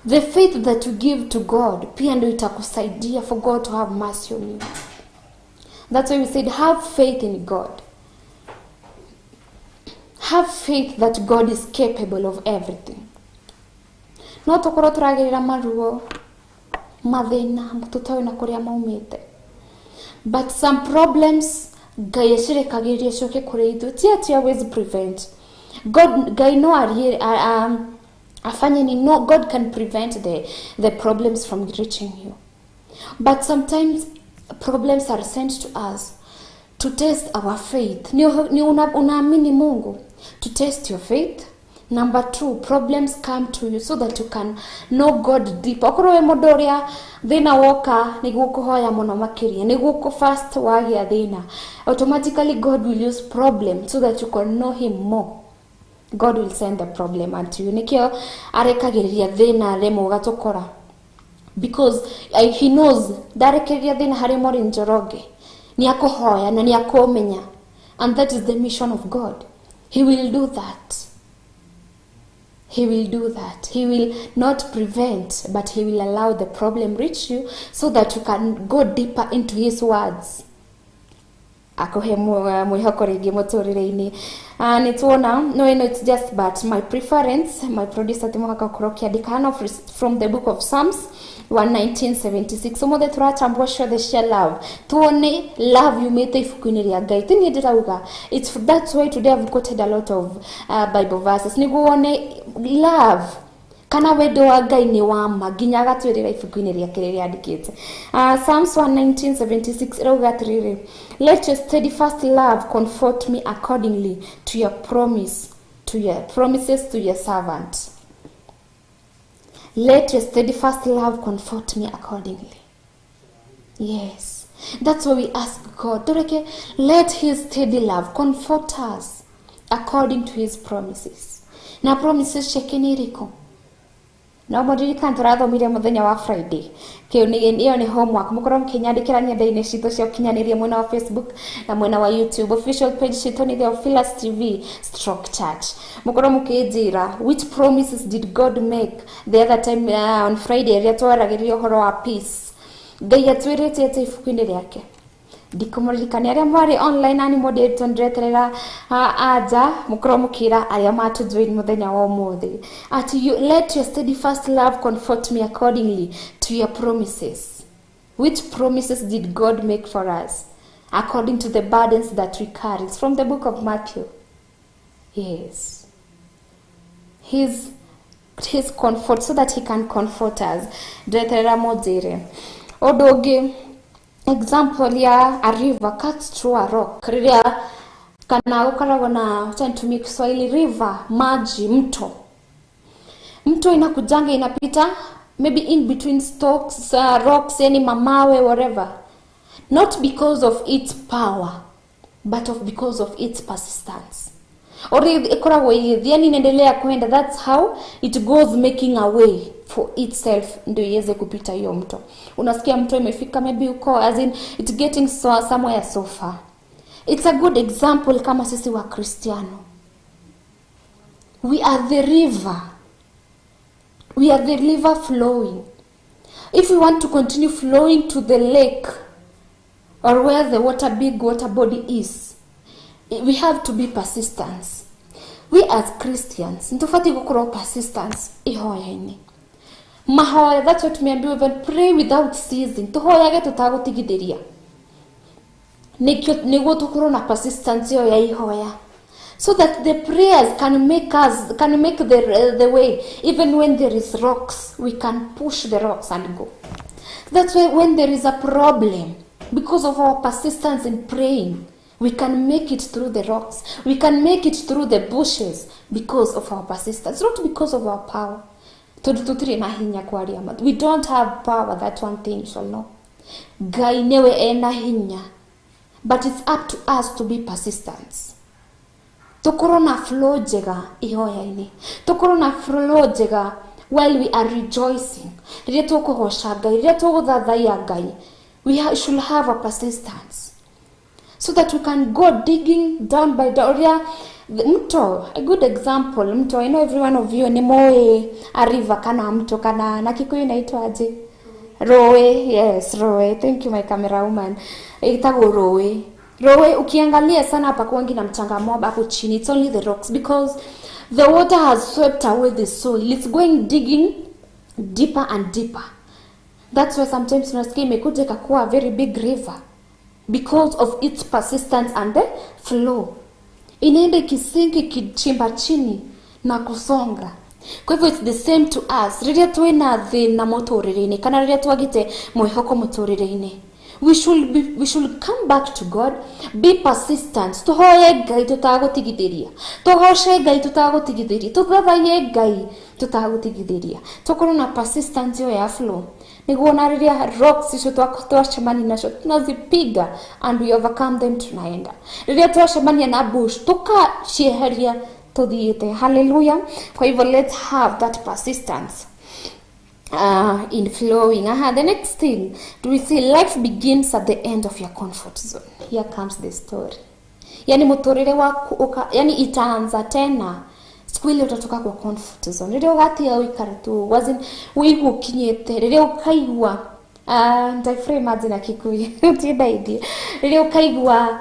The faith that you give to God pia ndio itakusaidia for God to have mercy on you. That's why we said have faith in God. Have faith that God is capable of everything. No tũkorwo tũragerera maruo, mathĩna tũtoĩ na kũrĩa maumĩte, but some problems Ngai acirekagĩrĩria ciũke kũrĩ ithuĩ. Ti atĩ always prevent God. Ngai no arie afanye ni no, God can prevent the problems from reaching you, but sometimes problems are sent to us to test our faith. Ni unaamini Mungu? To test your faith. Number two, problems come to you so that you can know God deeper. Okorwo wĩ mũndũ ũrĩa thĩna woka nĩguo kũhoya mũno makĩria, nĩguo kũ fast, wagĩa thĩna, automatically God will use problem so that you can know him more. God will send the problem unto you. Nĩkĩo arekagĩrĩria thĩna rĩmwe ũgatũkora, because he knows ndarekereria thĩna harĩ Maureen Njoroge, nĩ akũhoya na nĩ akũmenya. And that is the mission of God. He will do that. He will do that. He will not prevent, but he will allow the problem reach you so that you can go deeper into his words, akuhe mwĩhoko rĩngĩ mũtũrĩre-inĩ. Nĩ tuona no ĩno, it's just but my preference. My producer, ti mũhaka ũkorwo ũkĩandĩka hano. From the book of Psalms 119:76. Ũmũthĩ tũrachambua ciothe cia love, tuone love yumĩte ibuku-inĩ rĩa Ngai. Ti niĩ ndĩrauga. It's that's why today I've quoted a lot of Bible verses, nĩguo wone love kana wendo wa Ngai nĩ wa ma nginya agatwĩrĩra ibuku-inĩ rĩake rĩrĩa andĩkĩte. Psalms 119:76 ĩrauga atĩrĩrĩ, "Let your steadfast love comfort me accordingly to your promise, to your promises to your servant." Let your steadfast love comfort me accordingly. Yes, that's why we ask God tureke, let his steady love comfort us according to his promises. Na promises ciake nĩ irĩkũ? No mũririkane tũrathomire mũthenya wa Friday. Kĩu nĩ ĩyo nĩ homework, mũkorwo mũkĩnyandĩkĩra nenda-inĩ citũ cia ũkinyanĩria, mwena wa Facebook na mwena wa YouTube. Official page citũ nĩ Theophilus TV stroke church. Mũkorwo mũkĩnjĩra which promises did God make the other time, on Friday rĩrĩa twaragĩrĩria ũhoro wa peace. Ngai atwĩrĩte atĩ ibuku-inĩ rĩake. Ndikũmũririkania arĩa mwarĩ online nani moderator, ndĩreterera anja mũkorwo mũkĩra arĩa matũjoin mũthenya wa ũmũthĩ ati you, let your steadfast love comfort me accordingly to your promises. Which promises did God make for us according to the burdens that we carry? It's from the book of Matthew. Yes, his comfort, so that he can comfort us. Ndĩreterera mũnjĩre ũndũ ũngĩ. Example ya a river cuts through a rock. Rĩrĩa kana gũkoragwo na, acha nitumie Kiswahili, river, maji, mto. Mto inakujanga inapita maybe in between stocks, rocks, yani mamawe, whatever. Not because of its power, but of because of its persistence. Ĩkoragwo ĩgĩthiĩ, yani inaendelea kwenda. That's how it goes, making a way for itself ndio iweze kupita hiyo mto. Unasikia mto imefika maybe huko, as in it's getting so, somewhere so far. It's a good example kama sisi wa Kristiano. We are the river. We are the river flowing. If we want to continue flowing to the lake or where the water, big water body is, we have to be persistent. We as Christians, ntufati gukorwo persistence ihoya-inĩ. Mahoya, that's what tumeambiwa, even pray without ceasing. Tuhoyage tutagutigithĩria. Nikio niguo tukorwo na persistence iyo ya ihoya, so that the prayers can make us, can make the way. Even when there is rocks, we can push the rocks and go. That's why when there is a problem, because of our persistence in praying, we can make it through the rocks, we can make it through the bushes, because of our persistence, not because of our power. Tondu tutiri na hinya kwaria ma, we don't have power. That one thing you shall know, Ngai niwe ena hinya, but it's up to us to be persistent. Tukorwo na flow njega ihoya-inĩ, tukorwo na flow njega while we are rejoicing. Rĩrĩa tũkũgoca Ngai, rĩrĩa tũgũthathaiya Ngai, we should have a persistence so that we can go digging down by down. Ũrĩa mto, a good example, mto. I know every one of you ni moe a river kana mto, kana na Kikuyu inaitwa aje? Roe. Yes, roe. Thank you, my camera woman. Itagwo roe. Roe, ukiangalia sana hapa kwangi na mchanga mob hapo chini. It's only the rocks because the water has swept away the soil. It's going digging deeper and deeper. That's why sometimes unasikia imekuja ikakuwa a very big river because of its persistence and the flow. Inaenda ikisinki, ikichimba chini na kusonga. Kwa hivyo it's the same to us. Rĩrĩa twĩna thĩna mũtũrĩre-inĩ kana rĩrĩa twagĩte mwĩhoko mũtũrĩre-inĩ, we should come back to God, be persistent. Tuhoye Ngai tutagũtigithĩria, tugoce Ngai tutagũtigithĩria, tuthathaiye Ngai tutagũtigithĩria. Tukorwo na persistence ĩyo ya flow, nĩguo na rĩrĩa rocks icio twacemania nacio, tunazipiga and we overcome them, tunaenda. Rĩrĩa twacemania na bush, tukacieheria tuthiĩte. Hallelujah. Kwa hivyo let's have that persistence in flowing. Aha, the next thing, do we see life begins at the end of your comfort zone. Here comes the story. Yani muturire waku uka, yani itaanza tena siku ile utatoka kwa comfort zone. Rĩrĩa ũgatiga ũikare tu, wazin wĩigua ũkinyĩte, rĩrĩa ũkaigua, nitaframe aje na Kikuyu, tindaithie. Rĩrĩa ũkaigua,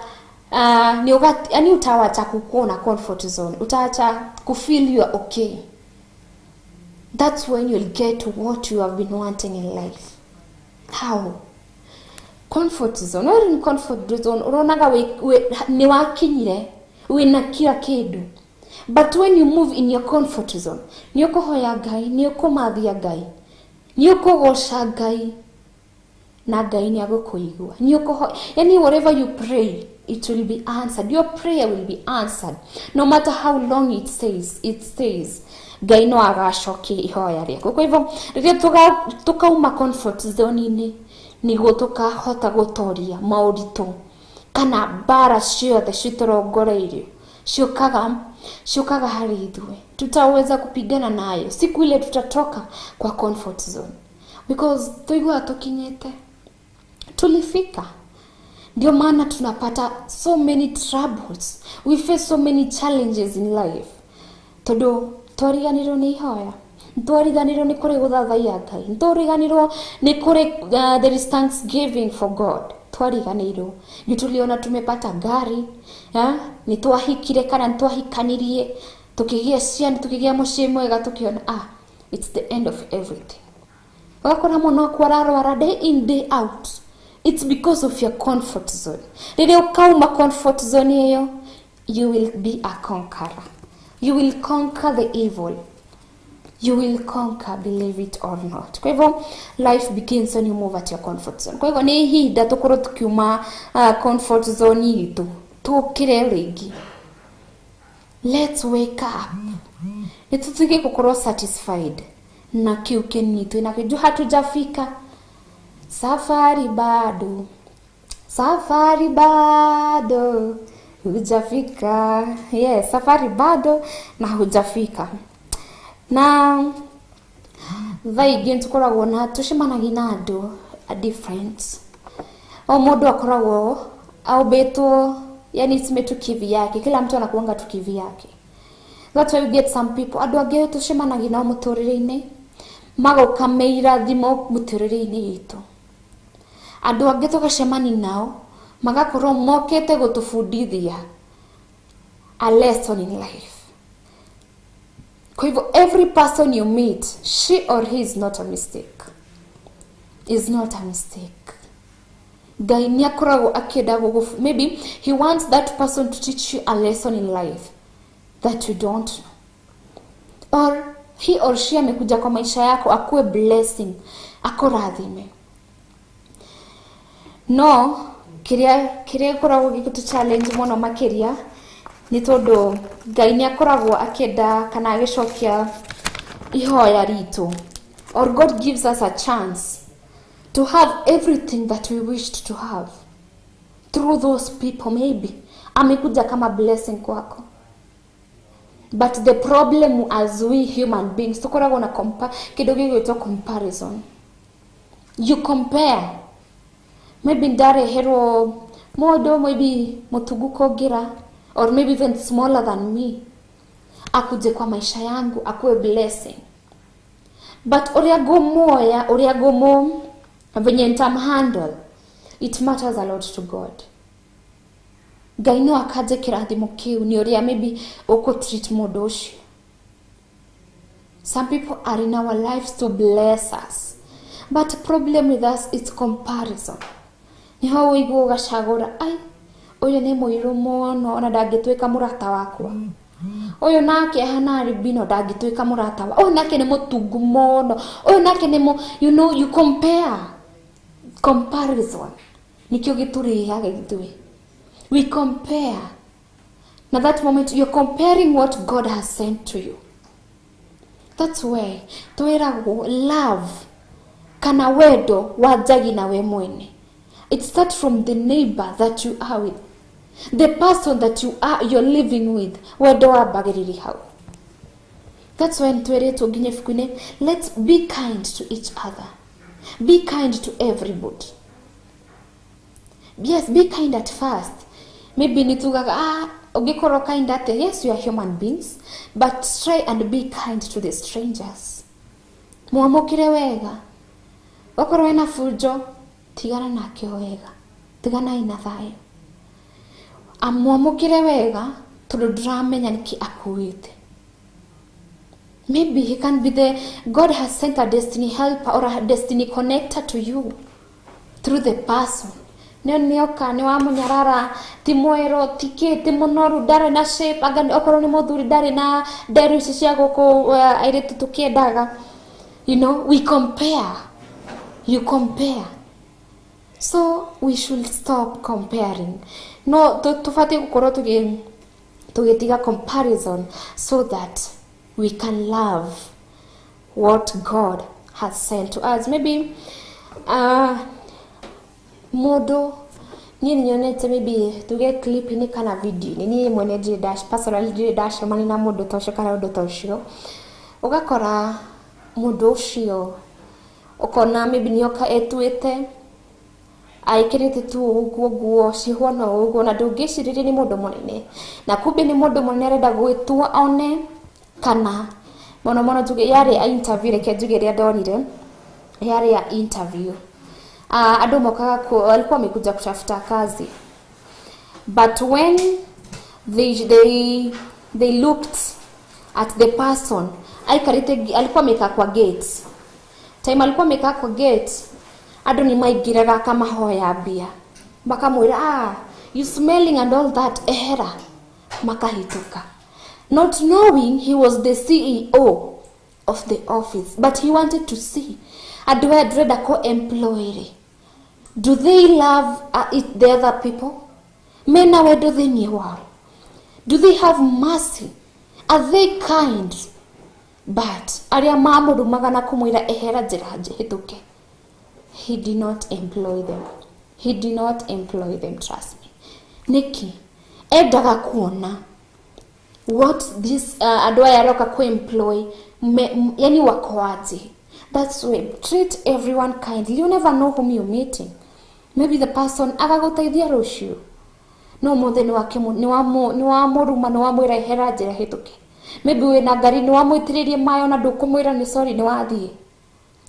ni ũgati, yani utawacha kukuwa na comfort zone, utaacha kufeel you are okay. That's when you'll get what you have been wanting in life. How? Comfort zone. Wewe ni comfort zone. Unaonaga ni wakinyire, wina kila kindu. But when you move in your comfort zone, ni ũkũhoya Ngai, ni ũkũmathia Ngai, ni ũkũgoca Ngai, na Ngai ni agũkũigua. Ni ũkũhoya, yani whatever you pray, it will be answered. Your prayer will be answered. No matter how long it says, it stays. Ngai no agacokia ihoya rĩaku. Kwa hivyo rĩrĩa tukauma comfort zone-inĩ, nĩguo tukahota gũtoria maũritũ kana mbara ciothe citũrongoreirio, ciũkaga harĩ ithuĩ. Tutaweza kupigana nayo siku ile tutatoka kwa comfort zone, because tuiguaga tukinyĩte, tulifika. Ndio maana tunapata so many troubles, we face so many challenges in life, tondu twariganĩrwo nĩ ihoya, twariganĩrwo nĩ kũrĩ gũthathaiya Ngai, twariganĩrwo nĩ kũrĩ, there is thanksgiving for God. Twariganĩirwo nĩ tuliona tumepata ngari, nĩ twahikire kana nĩ twahikanirie, tukĩgĩa ciana, tukĩgĩa mũciĩ mwega, tukiona, it's the end of everything. Ũgakora mwana waku ararwara day in day out. It's because of your comfort zone. Rĩrĩa ũkauma comfort zone ĩyo, you will be a conqueror. You will conquer the evil. You will conquer, believe it or not. Kwa hivyo life begins when you move at your comfort zone. Kwa hivyo nĩ ihinda tũkorwo tukiuma comfort zone itũ, tũkĩre rĩngĩ. Let's wake up. Nĩ tũtige gũkorwo satisfied na kĩu kĩnini twĩnakĩo. Juu hatujafika. Safari bado. Safari bado hujafika. Yes, safari bado na hujafika. Na thaa ingĩ tũkoragwo na tũcemanagia na andũ a different. O mũndũ akoragwo aumbĩtwo, yani tuseme tu kivyake. Kila mtu anakuanga tu kivyake. That's why you get some people, andũ angĩ tũcemanagia nao mũtũrĩre-inĩ magoka me irathimo mũtũrĩre-inĩ witũ. Andũ angĩ tũgacemania nao magakorwo mokĩte gũtũbundithia a lesson in life. Kwa hivyo every person you meet, she or he is not a mistake. Is not a mistake. Ngai nĩ akoragwo akĩenda gũgũbu-, maybe he wants that person to teach you a lesson in life that you don't know. Or he or she amekuja kwa maisha yako akuwe blessing, akũrathime. No kĩrĩa gĩkoragwo gĩgĩtũ challenge mũno makĩria nĩ tondũ Ngai nĩ akoragwo akĩenda kana agĩcokia ihoya ritũ. Or God gives us a chance to have everything that we wished to have through those people. Maybe amekuja kama blessing kwako. But the problem as we human beings, tukoragwo na kĩndũ gĩgwĩtwo comparison. You compare. Maybe ndareherwo mũndũ, maybe mũtungu kũngĩra, or maybe even smaller than me, akuje kwa maisha yangu akuwe blessing. But ũrĩa ngũmuoya, ũrĩa ngũmũ, venye nitamhandle, it matters a lot to God. Ngai no akaje kĩrathimo kĩu nĩ ũrĩa maybe ũkũ treat mũndũ ũcio. Some people are in our lives to bless us, but problem with us is comparison. Niho ũigua ũgacagũra, ai ũyũ nĩ mũirũ mũno, ona ndangĩtuĩka mũrata wakwa. Ũyũ nake ahana albino, ndangĩtuĩka mũrata wa. Ũyũ nake nĩ mũtungu mũno. Ũyũ nake nĩ mũ, you know, you compare. Comparison nikĩo gĩtũrĩaga ithuĩ. We compare. Now that moment you're comparing what God has sent to you. That's why twĩragwo love kana wendo wanjagi na we mwene. It starts from the neighbor that you are with, the person that you're living with. Wendo wambagĩrĩria hau. That's why twĩrĩtwo nginya ibuku-inĩ, let's be kind to each other. Be kind to everybody. Yes, be kind at first. Maybe nitugaga, ũngĩkorwo kind atĩa? Yes, we are human beings, but try and be kind to the strangers. Mwamũkĩre wega. Okorwo wĩna bunjo, tigana nake wega. Tiganai na thayũ. Amwamũkĩre wega tondũ ndũramenya nĩkĩ akuĩte. Maybe he can be the God has sent a destiny helper or a destiny connector to you through the person. Nĩ nĩoka, nĩ wamũnyarara, ti mwerũ, ti kĩ, ti mũnoru, ndarĩ na shape, anga okorwo nĩ mũthuri ndarĩ na nderu ici cia gũkũ airĩtu tũkĩendaga. You know, we compare. You compare. So we should stop comparing. No, tũbatiĩ gũkorwo tũgĩtiga comparison so that we can love what God has sent to us. Maybe mũndũ niĩ nĩnyonete maybe tuge clip-inĩ kana video-inĩ, niĩ mwene ndirĩ personally ndirĩ ndacemania na mũndũ ta ũcio kana ũndũ ta ũcio. Ũgakora mũndũ ũcio ũkona maybe nĩoka etuĩte aikĩrĩte tu ũguo nguo cihuana ũguo, na ndũngĩcirĩria nĩ mũndũ mũnene, na kumbe nĩ mũndũ mũnene arenda gwĩtua one kana mũno mũno njuge yarĩ ya interview. Reke njuge ĩrĩa ndonire yarĩ ya interview. Andũ mokaga walikuwa wamekuja kutafuta kazi, but when they looked at the person aikarĩte, alikuwa amekaa kwa gate. Time alikuwa amekaa kwa gate, andũ nĩ maingĩraga akamahoya mbia, makamwĩra, you smelling and all that, ehera, makahĩtũka, not knowing he was the CEO of the office, but he wanted to see andũ aya ndĩrenda kũ employ rĩ, do they love the other people? Mena wendo thĩinĩ wao? Do they have mercy? Are they kind? But arĩa mamũrumaga na kũmwĩra ehera njĩra hĩtũke, he did not employ them. He did not employ them, trust me. Nĩkĩ? Endaga kuona what this andũ aya aroka ku-employ yani wako aje. That's why treat everyone kindly. You never know whom you're meeting. Maybe the person agagũteithia rũciũ, no mũthĩ nĩ wamũruma, nĩ wamwĩra ehera njĩra hĩtũke. Maybe wĩna ngari, nĩ wamwĩtĩrĩrie maĩ, ona ndũkũmwĩra nĩ sorry, nĩ wathiĩ.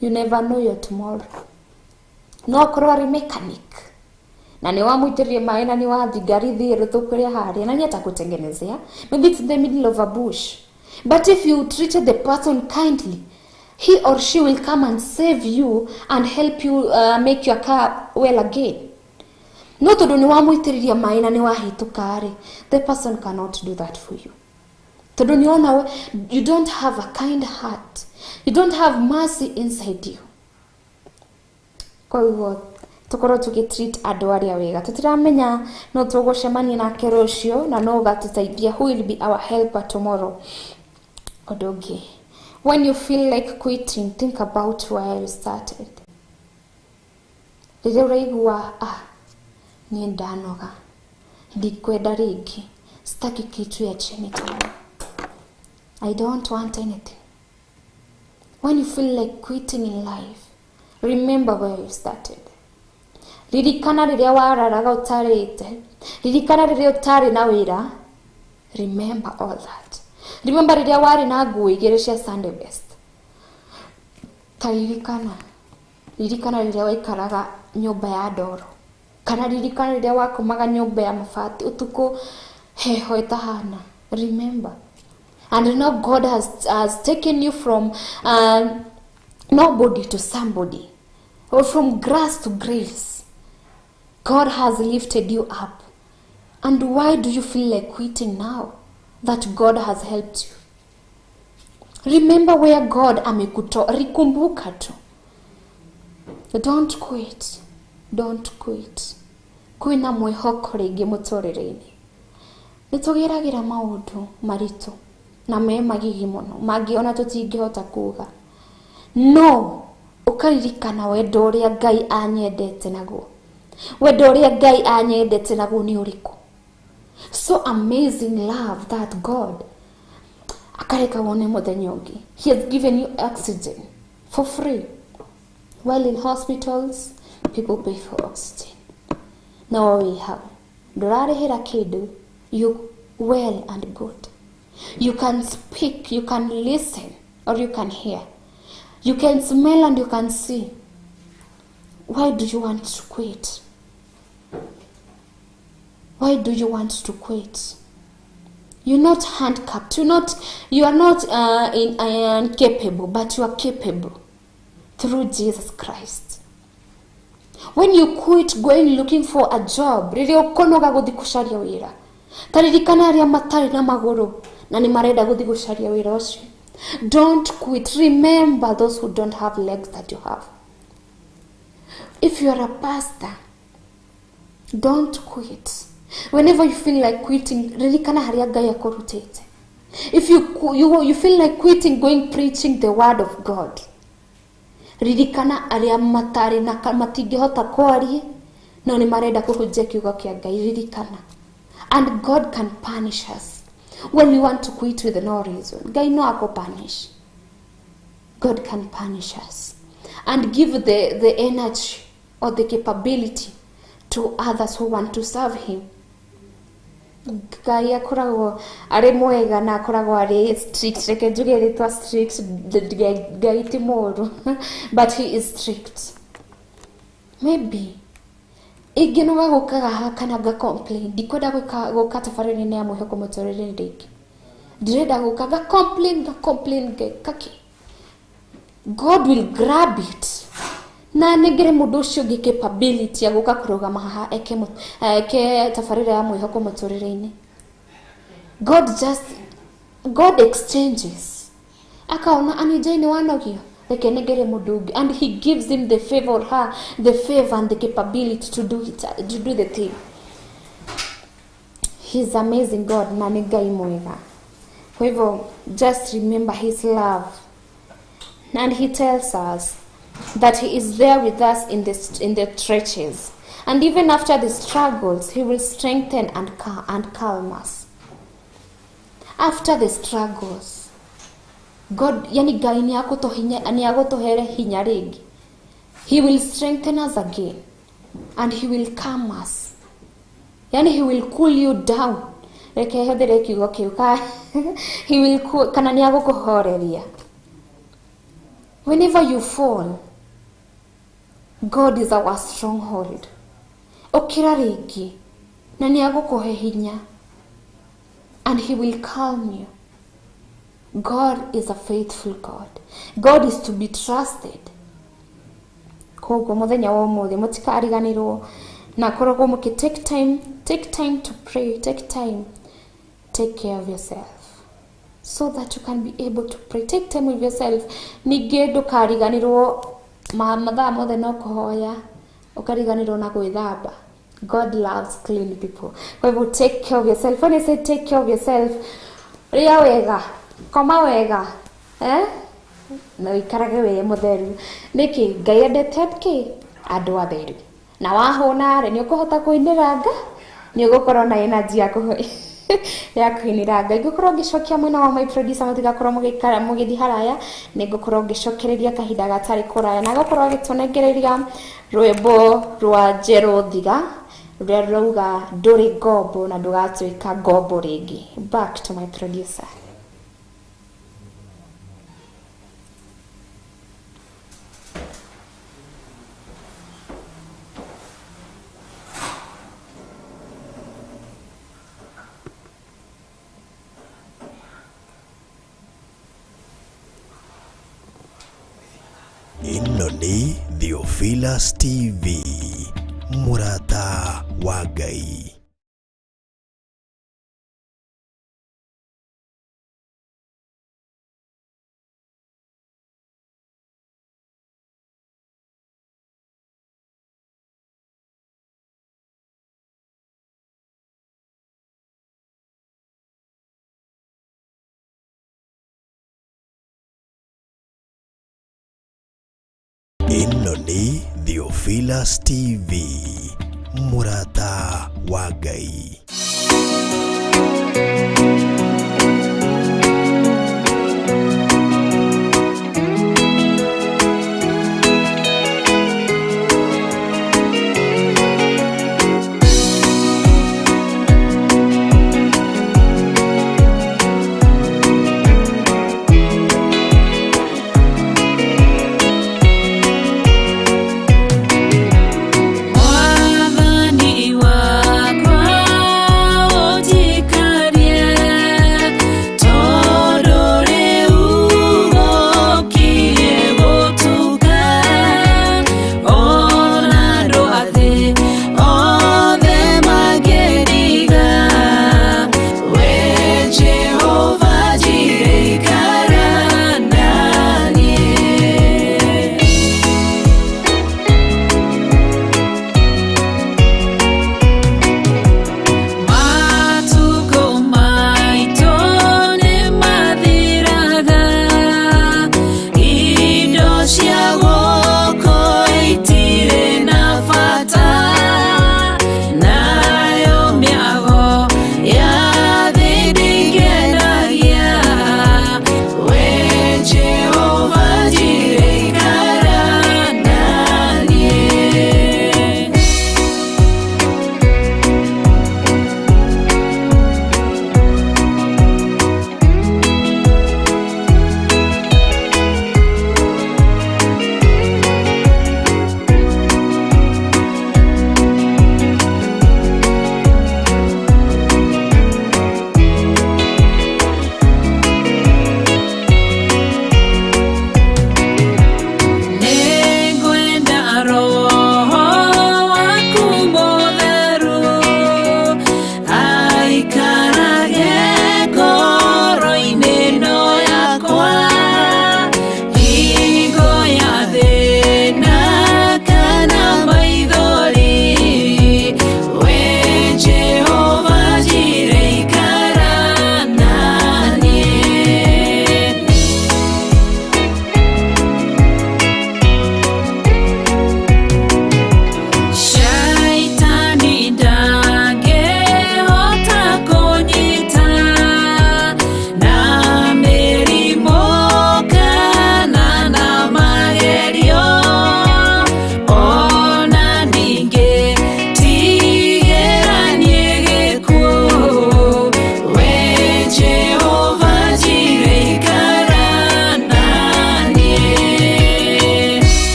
You never know your tomorrow. No akorwo arĩ mechanic na nĩ wamwĩtĩrĩrie maĩ na nĩ wathiĩ, ngari thiĩ rũthũkũrĩa harĩa na nĩ atakutengenezea. Maybe it's in the middle of a bush, but if you treated the person kindly, he or she will come and save you and help you make your car well again. No tondũ nĩ wamwĩtĩrĩria maĩ na nĩ wahĩtũka rĩ, the person cannot do that for you, tondũ nĩ ona you don't have a kind heart, you don't have mercy inside you. Koguo tukorwo tũgĩtreat andũ arĩa wega. Tũtiramenya no tũgũcemania nake rũciũ na no ũgatũteithia, who will be our helper tomorrow. Ũndũ ũngĩ, when you feel like quitting, think about where you started. Rĩrĩa ũraigua, "Ah, niĩ ndanoga, ndikwenda rĩngĩ, sitaki kitu ya chini tena, I don't want anything," when you feel like quitting in life, remember where you started. Ririkana rĩrĩa wararaga ũtarĩte, ririkana rĩrĩa ũtarĩ na wĩra. Remember all that. Remember rĩrĩa warĩ na nguo igĩrĩ cia Sunday best. Ta ririkana, ririkana rĩrĩa waikaraga nyũmba ya ndoro, kana ririkana rĩrĩa wakomaga nyũmba ya mabati ũtukũ, heho ĩtahana. Remember. And now God has taken you from nobody to somebody, or from grass to grace. God has lifted you up. And why do you feel like quitting now that God has helped you? Remember where God amekutoa. Rikumbuka tu. Don't quit. Don't quit. Kwĩna mwĩhoko rĩngĩ mũtũrĩre-inĩ. Nĩ tũgeragĩra maũndũ maritũ na me magigi mũno mangĩ ona tũtingĩhota kuga, no ũkaririkana wendo ũrĩa Ngai anyendete naguo. Wendo ũrĩa Ngai anyendete naguo nĩ ũrĩkũ? So amazing love that God akareka wone mũthenya ũngĩ. He has given you oxygen for free, while in hospitals people pay for oxygen. No wĩ hau ndũrarĩhĩra kĩndũ. You well and good. You can speak, you can listen or you can hear, you can smell and you can see. Why do you want to quit? Why do you want to quit? You're not handcuffed. You are not incapable, but you are capable through Jesus Christ. When you quit going looking for a job, rĩrĩa ũkonoga gũthiĩ gũcaria wĩra, ta ririkana arĩa matarĩ na magũrũ na nĩ marenda gũthiĩ gũcaria wĩra ũcio. Don't quit. Remember those who don't have legs that you have. If you are a pastor, don't quit. Whenever you feel like quitting, ririkana harĩa Ngai akũrutĩte. If you feel like quitting going preaching the word of God, ririkana arĩa matarĩ na matingĩhota kwaria no nĩ marenda kũhunjia kiugo kĩa Ngai. Ririkana. And God can punish us when we want to quit with no reason. Ngai no akũ-punish. God can punish us and give the energy or the capability to others who want to serve him. Ngai akoragwo arĩ mwega na akoragwo arĩ strict. Reke njuge rĩtwa strict. Ngai ti mũũru, but he is strict. Maybe ingĩnoga gũkaga haha kana nga complain, ndikwenda gwĩka gũka tabarĩra-inĩ ya mwĩhoko mũtũrĩre-inĩ rĩngĩ, ndirenda gũka, nga complain, nga complain, ngeka kĩ, God will grab it na nengere mũndũ ũcio ũngĩ capability ya gũka kũrũgama haha eke tabarĩra ya mwĩhoko mũtũrĩre-inĩ. God just, God exchanges. Akaona Anijai nĩ wanogio, reke nengere mũndũ ũngĩ, and he gives him the favor or her the favor and the capability to do it, to do the thing. He's amazing God, na nĩ Ngai mwega. Kwa hivyo just remember his love, and he tells us that he is there with us in the trenches, and even after the struggles he will strengthen and calm us. After the struggles, God, yani Ngai nĩ agũtũhere hinya rĩngĩ. He will strengthen us again and he will calm us, yani he will cool you down. Reke hũthĩre kiugo kĩu ka he will cool, kana nĩ agũkũhoreria. Whenever you fall, God is our stronghold. Ũkĩra rĩngĩ na nĩ agũkũhe hinya and he will calm you. God is a faithful God. God is to be trusted. Koguo mũthenya wa ũmũthĩ mũtikariganĩrwo na koragwo mũkĩ take time, take time to pray, take time, take care of yourself so that you can be able to pray. Take time with yourself. Ningĩ ndũkariganĩrwo mathaa mothe no kũhoya, ũkariganĩrwo na gwĩthamba. God loves clean people. Kwa hivyo take care of yourself. When I say take care of yourself, rĩa wega, koma wega, eh? Na ũikarage wĩ mũtheru. Nĩkĩ Ngai endete kĩ? Andũ atheru. Na wahũna rĩ, nĩ ũkũhota kũinĩra nga, nĩ ũgũkorwo na energy ya kũinĩra Ngai. Ngũkorwo ngĩcokia mwena wa my producer, mũtigakorwo mũgĩikara mũgĩthiĩ haraya, nĩ ngũkorwo ngĩcokereria kahinda gatarĩ kũraya na gũkorwo agĩtũnengereria rwĩmbo rwa Njerũ Thiga rũrĩa rũrauga ndũrĩ ngombo na ndũgatuĩka ngombo rĩngĩ. Back to my producer. Ĩno nĩ Theophilus TV, mũrata wa Ngai. Ĩno nĩ Theophilus TV, mũrata wa Ngai. Mwathani wakwa.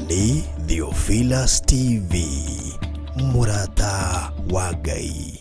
Nĩ Theophilus TV, mũrata wa Ngai.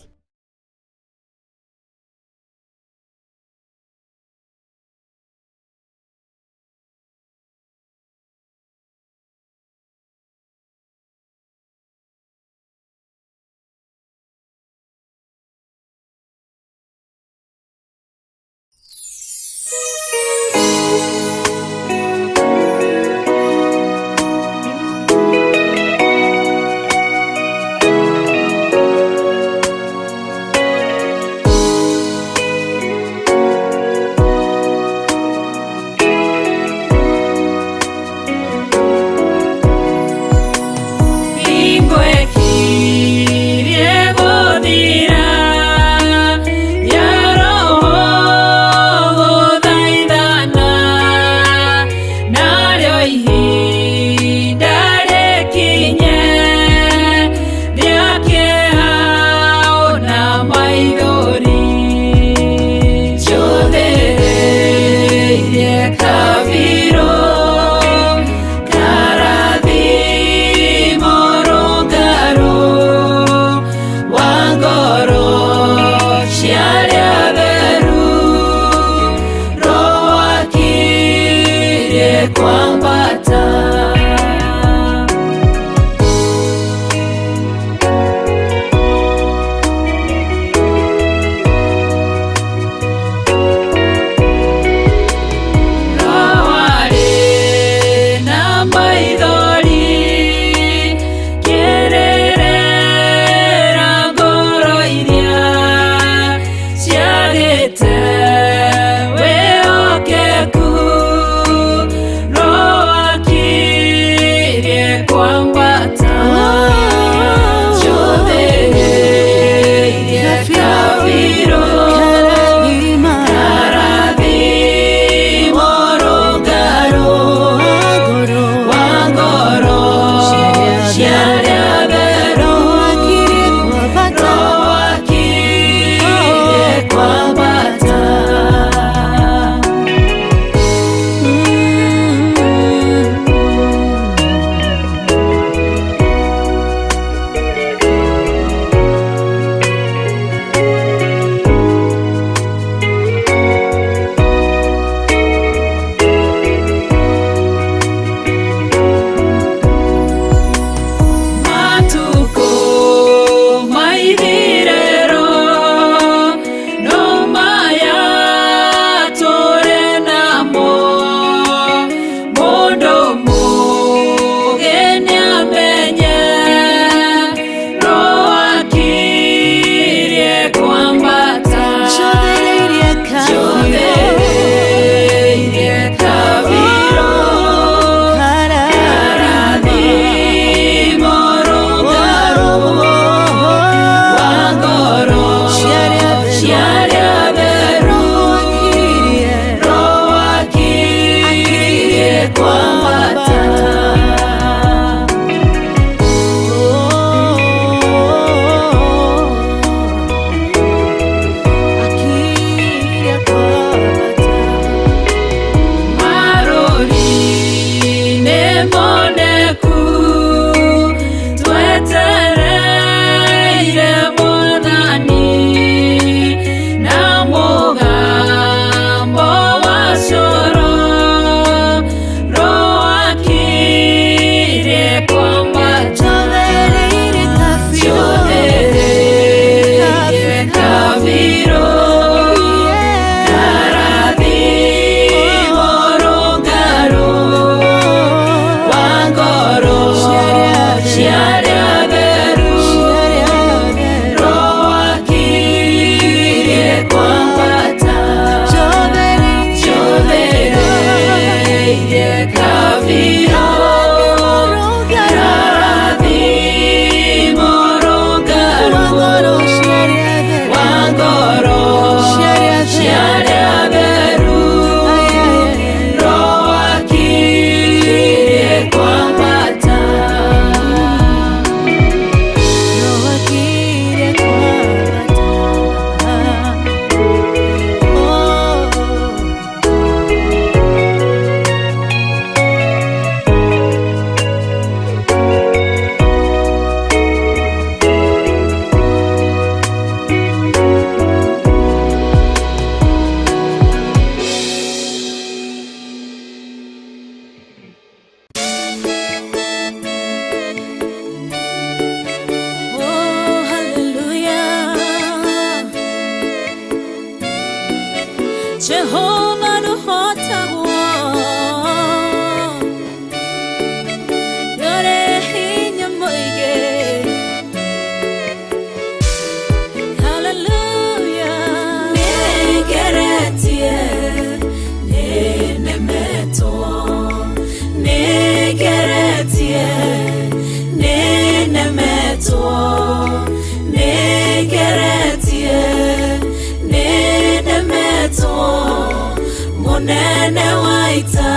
Munene wa ita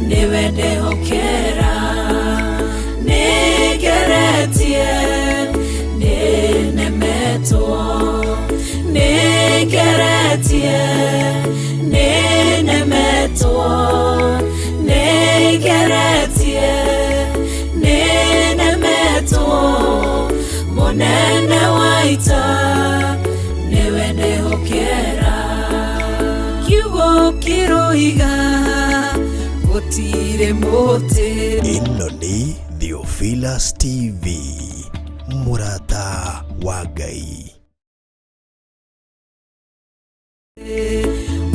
niwe ndehokera. Nĩngeretie, nĩnemetwo. Nĩngeretie, nĩnemetwo. Nĩngeretie, nĩnemetwo. Munene wa ita niwe ndehokera. Kiugo kĩroiga gũtirĩ mũtĩ. Ĩno nĩ Theophilus TV, mũrata wa Ngai.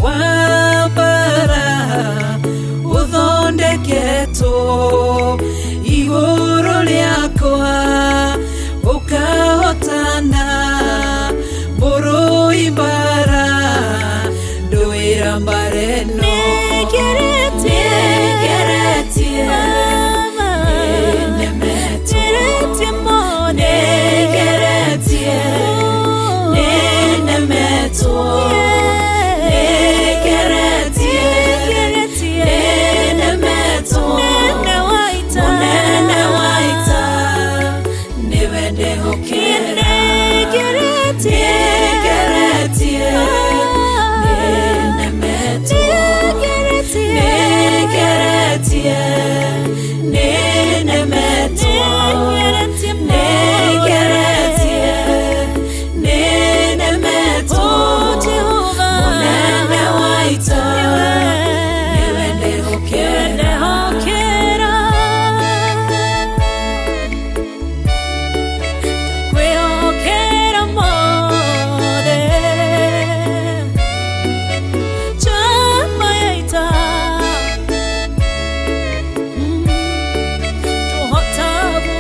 Wambara ũthondeketwo igũrũ rĩakwa ũkahotana mũrũi mbara ndũĩra mbara ĩno. Nĩngeretie, nĩnemetwo. Nĩngeretie, nĩnemetwo. Nĩngeretie, nĩnemetwo. Mũnene wa ita nĩwe ndehokera. Nĩngeretie, nĩnemetwo. Nĩngeretie, nĩnemetwo. Nĩngeretie, nĩnemetwo. Mũnene wa ita nĩwe ndehokera. Kwĩhokera mothe njamba ya ita tũhotagwo.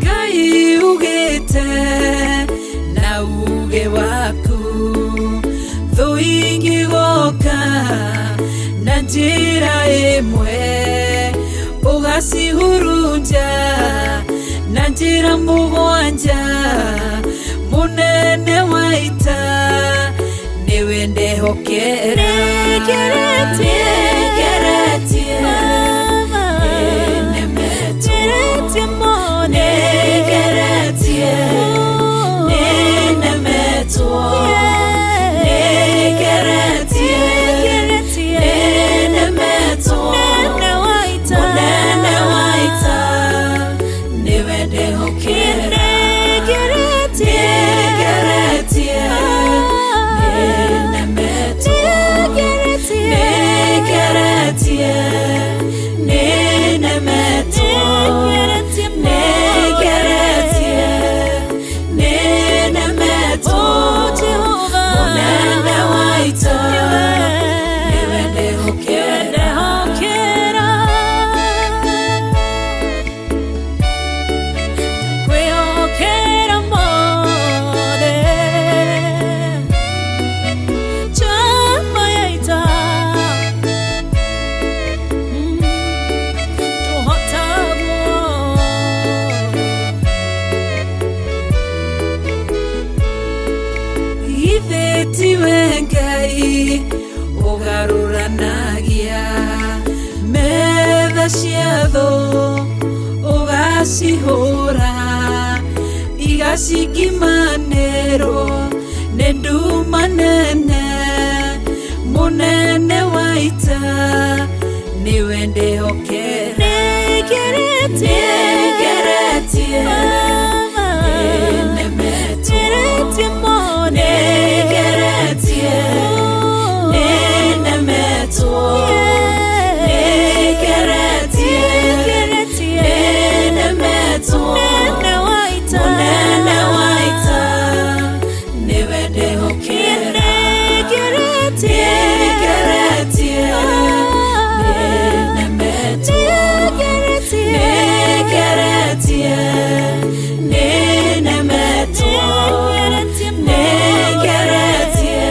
Ngai ugĩte na uge waku thũ ingĩgoka na njĩra ĩmwe ũgacihurunja na njĩra mũgwanja. Mũnene wa ita nĩwe ndehokera. Nĩngeretie, Nĩngeretie, nĩnemetwo. Nĩngeretie, nĩnemetwo. Nĩngeretie, nĩnemetwo. Mũnene wa ita nĩwe ndehokera. Nĩngeretie, nĩnemetwo. Nĩngeretie, nĩnemetwo. Nĩngeretie, nĩnemetwo. Mũnene wa ita nĩwe ndehokera. Kwĩhokera mothe njamba ya ita tũhotagwo. Githĩ tiwe Ngai ũgarũranagia metha cia thũ ũgacihũra igacikimanĩrwo nĩ nduma nene. Mũnene wa ita nĩwe ndehokera. Nĩngeretie, Nĩngeretie, nĩnemetwo. Nĩngeretie, nĩnemetwo. Nĩngeretie, nĩnemetwo. Mũnene wa ita nĩwe ndehokera. Nĩngeretie, nĩnemetwo. Nĩngeretie, nĩnemetwo. Nĩngeretie,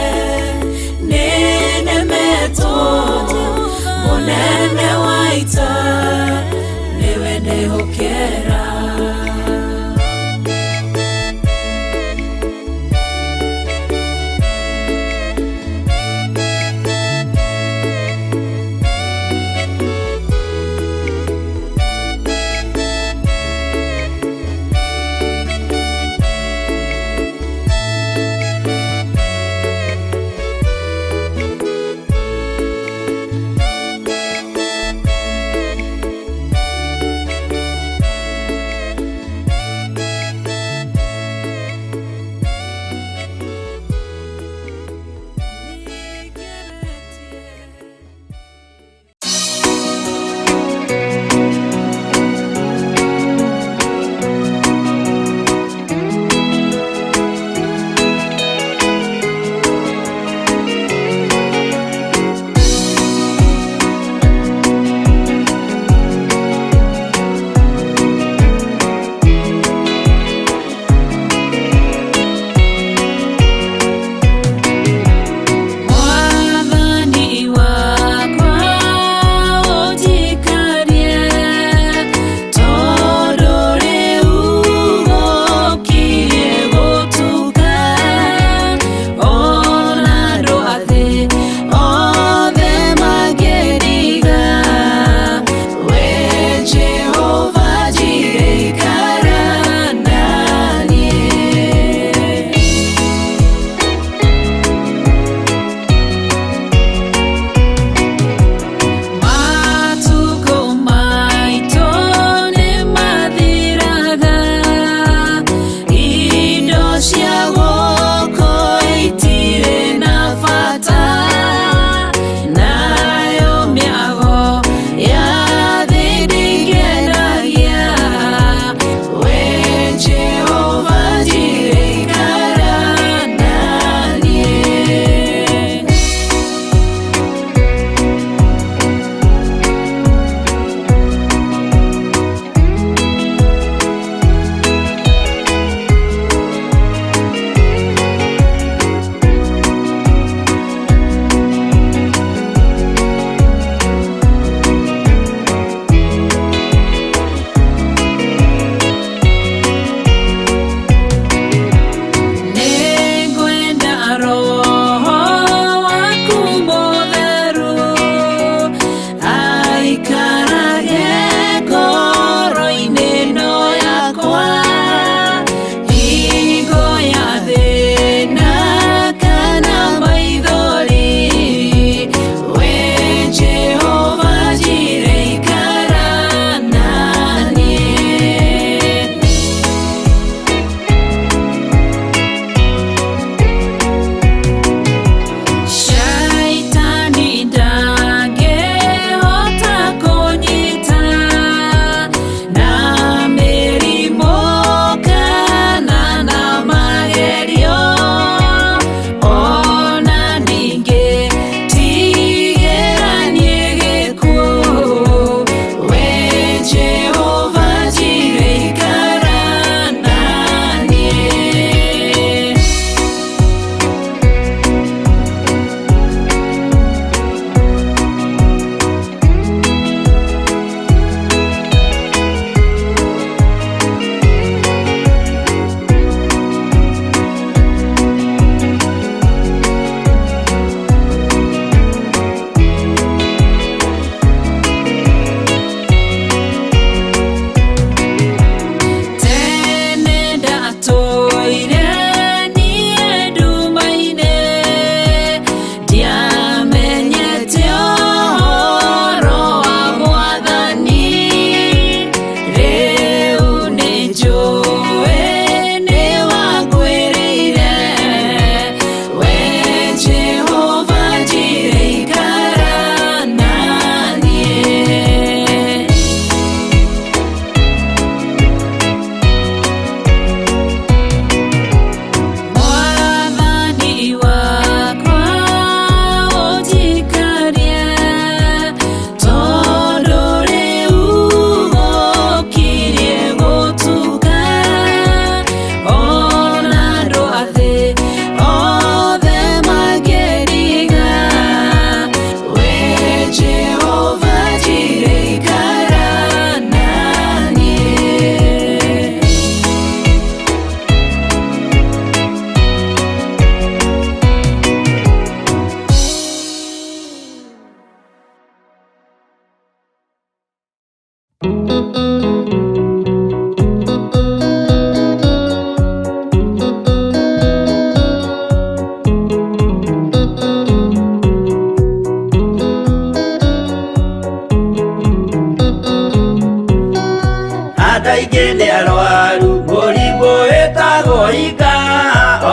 Aingĩ nĩ arwaru mũrimũ wĩtagwo ika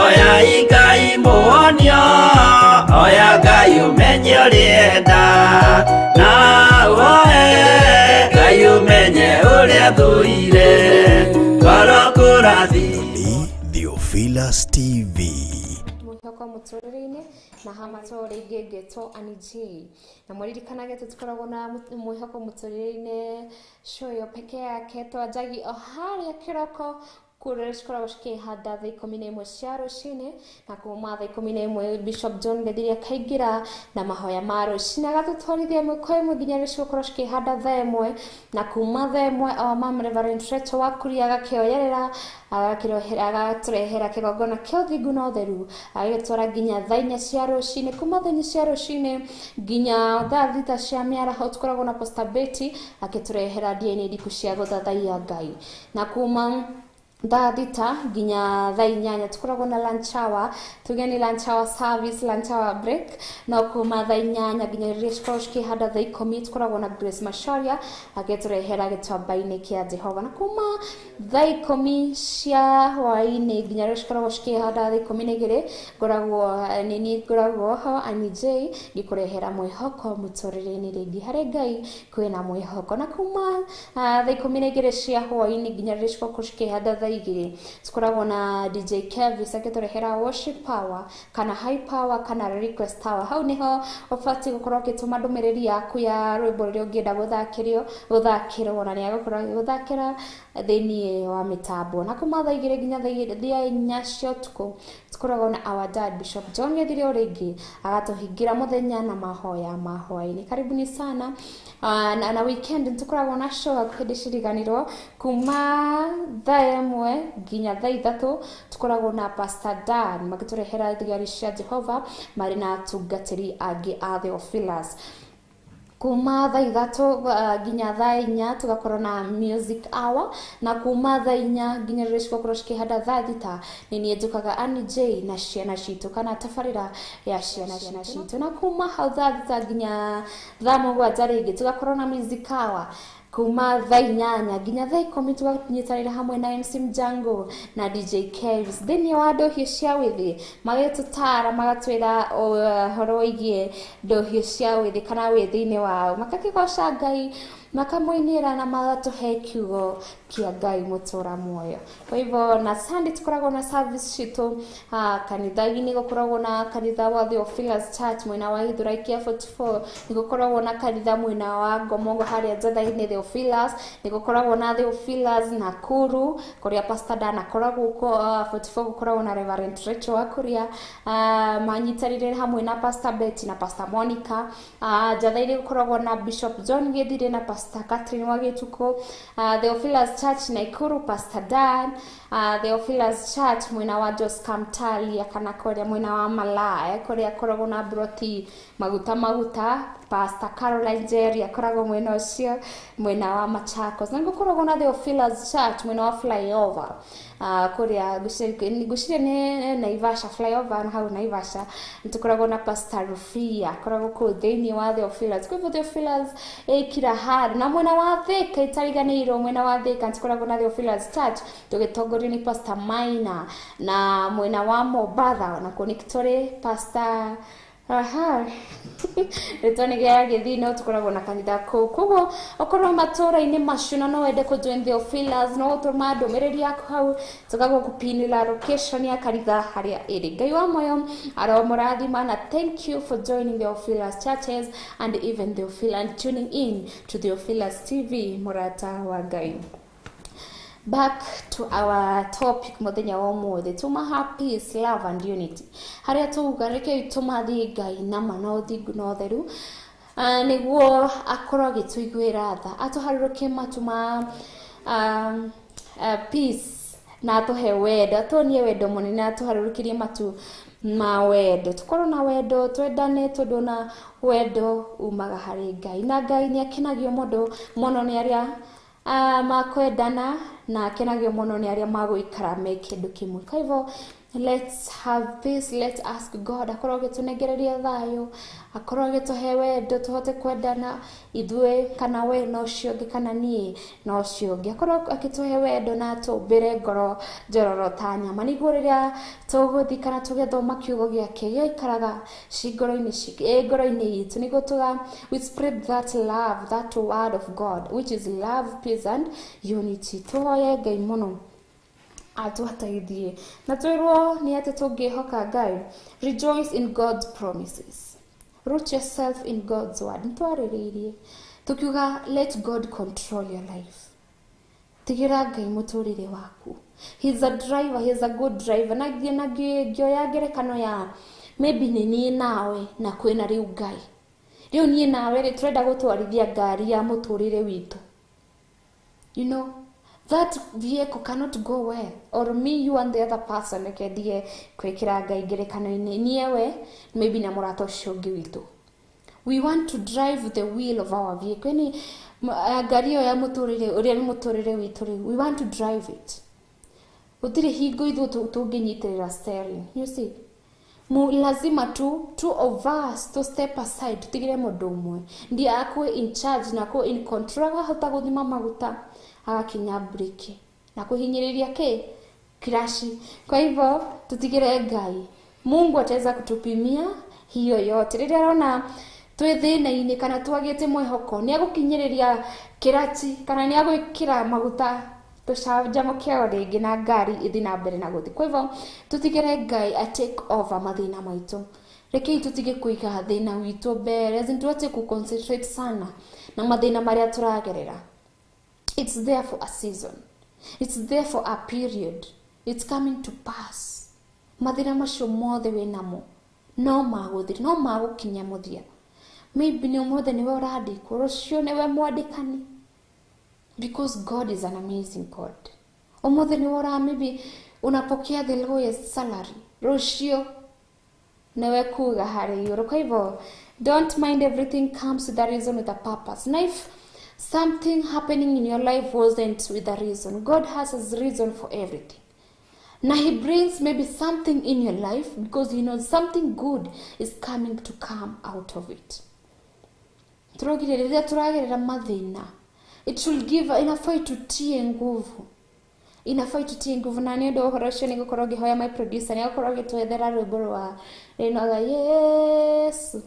oya Ngai mũhonio oya Ngai ũmenye ũrĩenda na woe Ngai ũmenye ũrĩa thũire ngoro kũrathi. Nĩ Theophilus TV. Mwĩhoko mũtũrĩre-inĩ na hama to rĩngĩ ngĩtwo Annie J na mwaririkanage tũtikoragwo na mwĩhoko mũtũrĩre-inĩ show ĩyo peke yake twanjagi o harĩa kĩroko kũrĩa cikoragwo cikĩhanda thaa 11 cia rũcinĩ na kuma thaa 11 Bishop John Gĩthiri akaingĩra na mahoya ma rũcinĩ agatũtwarithia ĩmwe kwa ĩmwe nginya rĩrĩa cigũkorwo cikĩhanda thaa 1 na kuma thaa 1 o mam Reverend Rachel Wakuria agakĩoyerera agatũrehera kĩgongona kĩa ũthingu na ũtheru agagĩtwara nginya thaa 4 cia rũcinĩ kuma thaa 4 cia rũcinĩ nginya thaa 6 cia mĩaraho tũkoragwo na Pastor Betty akĩtũrehera DNA ndiku cia gũthathaiya Ngai na kuma thaa 6 nginya thaa 8 tũkoragwo na lunch hour tuge ni lunch hour service, lunch hour break no kuma thaa 8 nginya rĩrĩa cikoragwo cikĩhanda thaa 10 tũkoragwo na Grace Macharia agĩtũrehera gĩtuamba-inĩ kĩa Jehova na kuma thaa 10 cia hwaĩ-inĩ nginya rĩrĩa cikoragwo cikĩhanda thaa 12 ngoragwo nini ngoragwo ho Annie J ngĩkũrehera mwĩhoko mũtũrĩre-inĩ rĩngĩ harĩ Ngai kwĩna mwĩhoko na kuma thaa 12 cia hwaĩ-inĩ nginya rĩrĩa cikoragwo cikĩhanda thaa 2 tukoragwo na DJ Kevis akĩtũrehera worship power kana high power kana request power hau niho ũbatiĩ gũkorwo ũgĩtũma ndũmĩrĩri yaku ya rwĩmbo rũrĩa ũngĩenda gũthakĩrwo na nĩagũkorwo agĩgũthakĩra thĩinĩ wa mĩtambo na kuma thaa 2 nginya thaa 4 cia ũtukũ tukoragwo na our dad Bishop John Gĩthiri o rĩngĩ agatũhingĩra mũthenya na mahoya ma hwaĩ-inĩ. Karibuni sana na weekend nĩtũkoragwo na show hakuhĩ ndĩciriganĩrwo kuma thaa 1 nginya thaa 3 tukoragwo na Pastor Dan magĩtũrehera thigari cia Jehova marĩ na atungatĩri angĩ a Theophilus. Kuma thaa 3 nginya thaa 4 tugakorwo na music hour na kuma thaa 4 nginya rĩrĩa cigakorwo cikĩhanda thaa 6 nĩ niĩ njũkaga Annie J na ciana citũ kana tabarĩra ya ciana citũ na kuma hau thaa 6 nginya thaa 7 rĩngĩ tugakorwo na music hour kuma thaa 8 nginya thaa 10 tuganyitanĩra hamwe na MC Mjango na DJ Kevis thĩinĩ wa ndũhiũ cia wĩthĩ magĩtũtara magatwĩra ũhoro wĩgiĩ ndũhiũ cia wĩthĩ kana wĩthĩ-inĩ wao makakĩgoca Ngai makamũinĩra na magatũhe kiugo kĩa Ngai mũtũra muoyo. Kwa hivyo na Sunday tukoragwo na service citũ kanitha-inĩ gũkoragwo na kanitha wa Theophilus Church mwena wa Gĩthũrai kĩa 44 nĩgũkoragwo na kanitha mwena wa Ngomongo harĩa Njatha-inĩ Theophilus nĩgũkoragwo na Theophilus Nakuru kũrĩa Pastor Dan akoragwo 44 gũkoragwo na Reverend Rachel Wakuria manyitanĩire hamwe na Pastor Betty na Pastor Monica Njatha-inĩ gũkoragwo na Bishop John Gĩthiri na Pastor Catherine Wagĩtukũ Theophilus Church Nakuru Pastor Dan Theophilus Church mwena wa Jos Kamtalia kana kũrĩa mwena wa Malaya kũrĩa akoragwo na broti maguta Pastor Caroline Jerry akoragwo mwena ũcio mwena wa Machakos na gũkoragwo na Theophilus Church mwena wa flyover kũrĩa ngwĩciria nĩ Naivasha flyover na hau Naivasha nĩtũkoragwo na Pastor Rufia akoragwo kũu thĩinĩ wa Theophilus. Kwa hivyo Theophilus ĩkira handũ na mwena wa Thika itariganĩirwo mwena wa Thika nĩtũkoragwo na Theophilus Church tũgĩtongorio nĩ Pastor Maina na mwena wa Mombatha nakuo nĩ tũrĩ Pastor aha rĩtwa nĩ gĩa gĩthii no tũkoragwo na kanitha kũu koguo okorwo matũra-inĩ macio na no wende kũ join Theophilus no ũtũma ndũmĩrĩri yaku hau tũgagũkũpinĩra location ya kanitha harĩa ĩrĩ. Ngai wa muoyo aromũrathima na thank you for joining Theophilus churches and even Theophilus and tuning in to Theophilus TV mũrata wa Ngai. Back to our topic muthenya wa umuthi tuma have peace, love and unity haria tuga reke tumathie Ngai na ma na ũthingu na ũtheru nĩguo akorwo agĩtũiguĩra tha atũharũrũkie matu ma peace na atũhe wendo atuonie wendo mũnene atũharũrũkĩrie matu ma wendo tukorwo na wendo twendane tondũ na wendo umaga harĩ Ngai na Ngai nĩ akenagio mũno nĩ arĩa makwendana na akenagio mũno nĩ arĩa magũikara me kĩndũ kĩmwe. Kwa hivyo Let's have peace, let's ask God akorwo agĩtũnengereria thayũ, akorwo agĩtũhe wendo tũhote kwendana ithuĩ kana we na ũcio ũngĩ kana niĩ na ũcio ũngĩ, akorwo agĩtũhe wendo na atũmbĩre ngoro njororo ta nyama, nĩguo rĩrĩa tũgũthiĩ kana tũgĩthoma kiugo gĩake gĩgaikaraga ngoro-inĩ itũ, nĩguo tũga we spread that love, that word of God which is love, peace and unity. Tũhoye Ngai mũno atũteithie na twĩrwo nĩ atĩ tũngĩhoka Ngai. Rejoice in God's promises, root yourself in God's word. Nĩtwarĩrĩirie tukiuga let God control your life, tigĩra Ngai mũtũrĩre waku. He's a driver, he's a good driver. Na ngĩoya ngerekano ya maybe nĩ niĩ nawe na kwĩna rĩu Ngai, rĩu niĩ nawe rĩ tũrenda gũtwarithia ngari ya mũtũrĩre witũ, you know that vehicle cannot go well, or me, you and the other person. Reke ndige kwĩkĩra Ngai ngerekano-inĩ, niĩ we maybe na mũrata ũcio ũngĩ witũ, we want to drive the wheel of our vehicle, yani ngari ĩyo ya mũtũrĩre ũrĩa nĩ mũtũrĩre witũ rĩ, we want to drive it. Gũtirĩ hingo ithuĩ tũngĩnyitĩrĩra steering, you see. Lazima tu two of us to step aside, tutigire mũndũ ũmwe ndiye akwe in charge na akwe in control, akahota gũthima maguta agakinya breki na kuhinyĩrĩria kĩ krashi. Kwa hivyo tutigire Ngai, Mungu ataweza kutupimia hiyo yote. Rĩrĩa arona twĩ thĩna-inĩ kana twagĩte mwĩhoko, nĩ agũkinyĩrĩria kĩraci kana nĩ agwĩkĩra maguta tũcanjamũke o rĩngĩ na ngari ĩthiĩ na mbere na gũthiĩ. Kwa hivyo tutigire Ngai a take over mathĩna maitũ. Rekei tutige kũiga thĩna witũ mbere, as in tuache ku concentrate sana na mathĩna marĩa tũragerera. It's there for a season, it's there for a period, it's coming to pass. Mathĩna macio mothe wĩnamo no magũthira, no magũkinya mũthia. Maybe nĩ ũmũthĩ nĩwe ũrandĩkwo, rũciũ nĩwe mwandĩkani, because God is an amazing God. Ũmũthĩ nĩwe ũra maybe unapokea the lowest salary, rũciũ nĩwe kuga harĩ igũrũ. Kwa hivyo don't mind, everything comes with a reason, with a purpose. Na if something happening in your life wasn't with a reason, God has a reason for everything. Now he brings maybe something in your life because he knows something good is coming to come out of it. Turogire rĩrĩa tũragerera mathĩna, it should give, inafaa itutie nguvu, inafaa itutie nguvu. Na nĩ ũndũ wa ũhoro ũcio nĩngũkorwo ngĩhoya my producer nĩagũkorwo agĩtwethera rwĩmbo rwa rĩnoga Yesu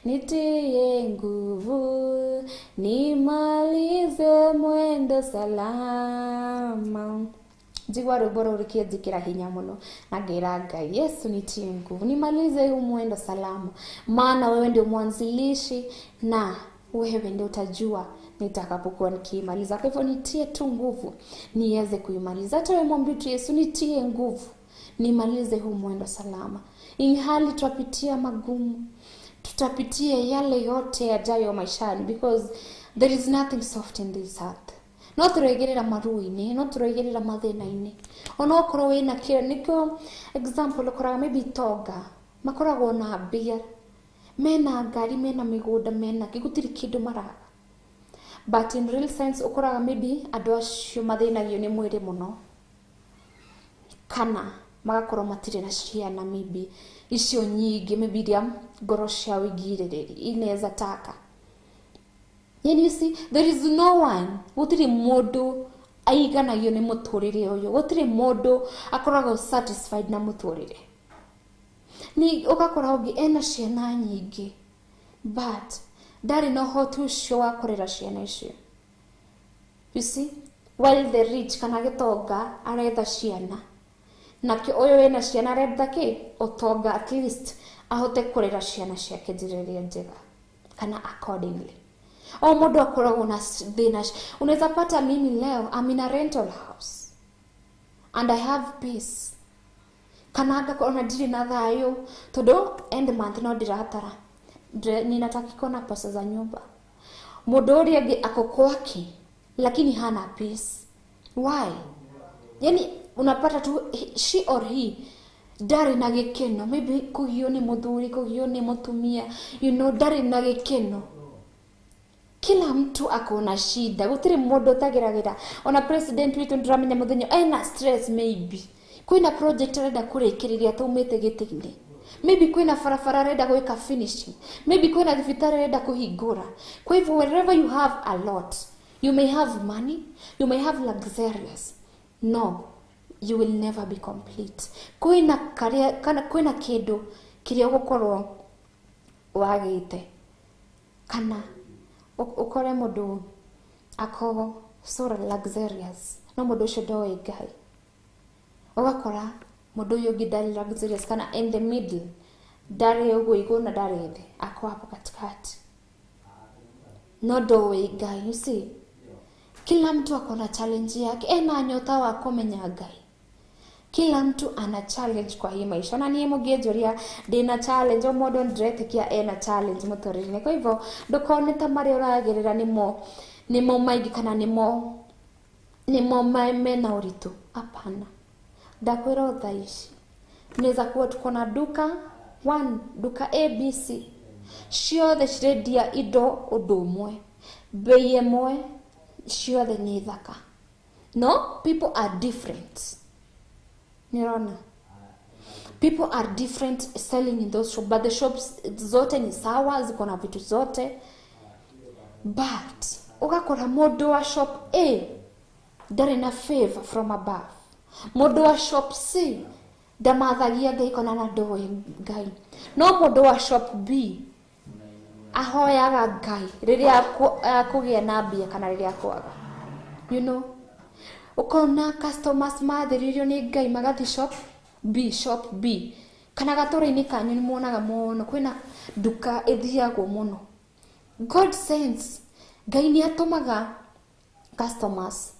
nitie nguvu nimalize mwendo salama. Njigua rwĩmbo rũu rũkĩnjĩkĩra hinya mũno na ngĩra Ngai, Yesu nitie nguvu nimalize huu mwendo salama, maana wewe ndio mwanzilishi na wewe ndio utajua nitakapokuwa nikiimaliza. Kwa hivyo nitie tu nguvu niweze kuimaliza. Hata wewe mwambie tu Yesu, nitie nguvu nimalize huu mwendo salama. Inhali twapitia magumu, tutapitia yale yote yajayo maishani, because there is nothing soft in this earth. No tũregerera maruo-inĩ, no tũregerera mathĩna-inĩ, onokorwo wĩna kĩo. Nĩkĩo example ũkoraga maybe tonga makoragwo na mbia, mena ngari, mena mĩgũnda, mena kĩ, gũtirĩ kĩndũ maraga, but in real sense ũkoraga maybe andũ acio mathĩnagio nĩ mwĩrĩ mũno, kana magakorwo matirĩ na ciana maybe icio nyingĩ, maybe iria ngoro ciao ingirĩrĩria inaweza taka. Yani you see, there is no one, gũtirĩ mũndũ aiganagio nĩ mũtũrĩre ũyũ, gũtirĩ mũndũ akoragwo satisfied na mũtũrĩre. Ni ũgakora ũngĩ ena ciana nyingĩ but ndarĩ na ũhoti ũcio wa kũrera ciana icio. You see, while the rich kana gĩtonga aretha ciana, nakĩo ũyũ wĩna ciana aretha kĩ ũtonga, at least ahote kũrera ciana ciake njĩra ĩrĩa njega kana accordingly. O mũndũ akoragwo na thĩna. Unaweza pata mimi leo I'm in a rental house and I have peace, kana ngakorwo na ndirĩ na thayũ tondũ end month no ndĩratara, ninatakikwo na pesa za nyumba. Mũndũ ũrĩa ũngĩ ako kwake lakini hana peace. Why? Yani unapata tu she or he ndarĩ na gĩkeno, maybe kũgio nĩ mũthuri, kũgio nĩ mũtumia, you know, ndarĩ na gĩkeno. Kila mtu ako na shida, gũtirĩ mũndũ ũtageragĩra. Ona president witũ ndĩramenya mũthenya ena stress maybe, Kwĩna project arenda kũrĩkĩrĩria taumĩte gĩtĩ-inĩ. Maybe kwĩna barabara arenda gwĩka finishing. Maybe kwĩna thibitarĩ arenda kũhingũra. Kwa hivyo wherever you have a lot, you may have money, you may have luxurious. No, you will never be complete. Kwĩna karĩa kana kwĩna kĩndũ kĩrĩa ũgũkorwo wagĩte. Kana ũkore mũndũ akorwo so luxurious, no mũndũ ũcio ndoĩ Ngai. Ũgakora mũndũ ũyũ ũngĩ ndarĩ luxurious kana in the middle, ndarĩ ũguo igũrũ na ndarĩ thĩ, ako hapo katikati, no ndoĩ Ngai. You see, kila mtu ako na challenge yake, ena nyota wa kũmenya Ngai. Kila mtu ana challenge kwa hii maisha. Na niĩ mũngĩnjũria ndĩna challenge, o mũndũ ndĩretĩkia ena challenge mũtũrĩre-inĩ. Kwa hivyo ndũkone ta marĩa ũragerera nĩmo maingĩ kana nĩmo mena ũritũ. Hapana. Ndakwĩra o thaa ici nĩweza kuwa tuko na duka 1, duka ABC, ciothe cirendia indo ũndũ ũmwe, bei ĩmwe, ciothe nĩ thaka. No, people are different. Nĩũrona? People are different selling in those shops, but the shops zote ni sawa, ziko na vitu zote. But ũgakora mũndũ wa shop A ndarĩ na favor from above. Mũndũ wa shop C ndamathagia Ngai kana na ndoĩ Ngai. No mũndũ wa shop B ahoyaga Ngai rĩrĩa akũgĩa na mbia kana rĩrĩa akwaga. You know, ũkona customers mathĩrĩirio nĩ Ngai magathi shop B, shop B. Kana gatũra-inĩ kanyu nĩ muonaga mũno kwĩna nduka ĩthiagwo mũno. God sends. Ngai nĩ atũmaga customers.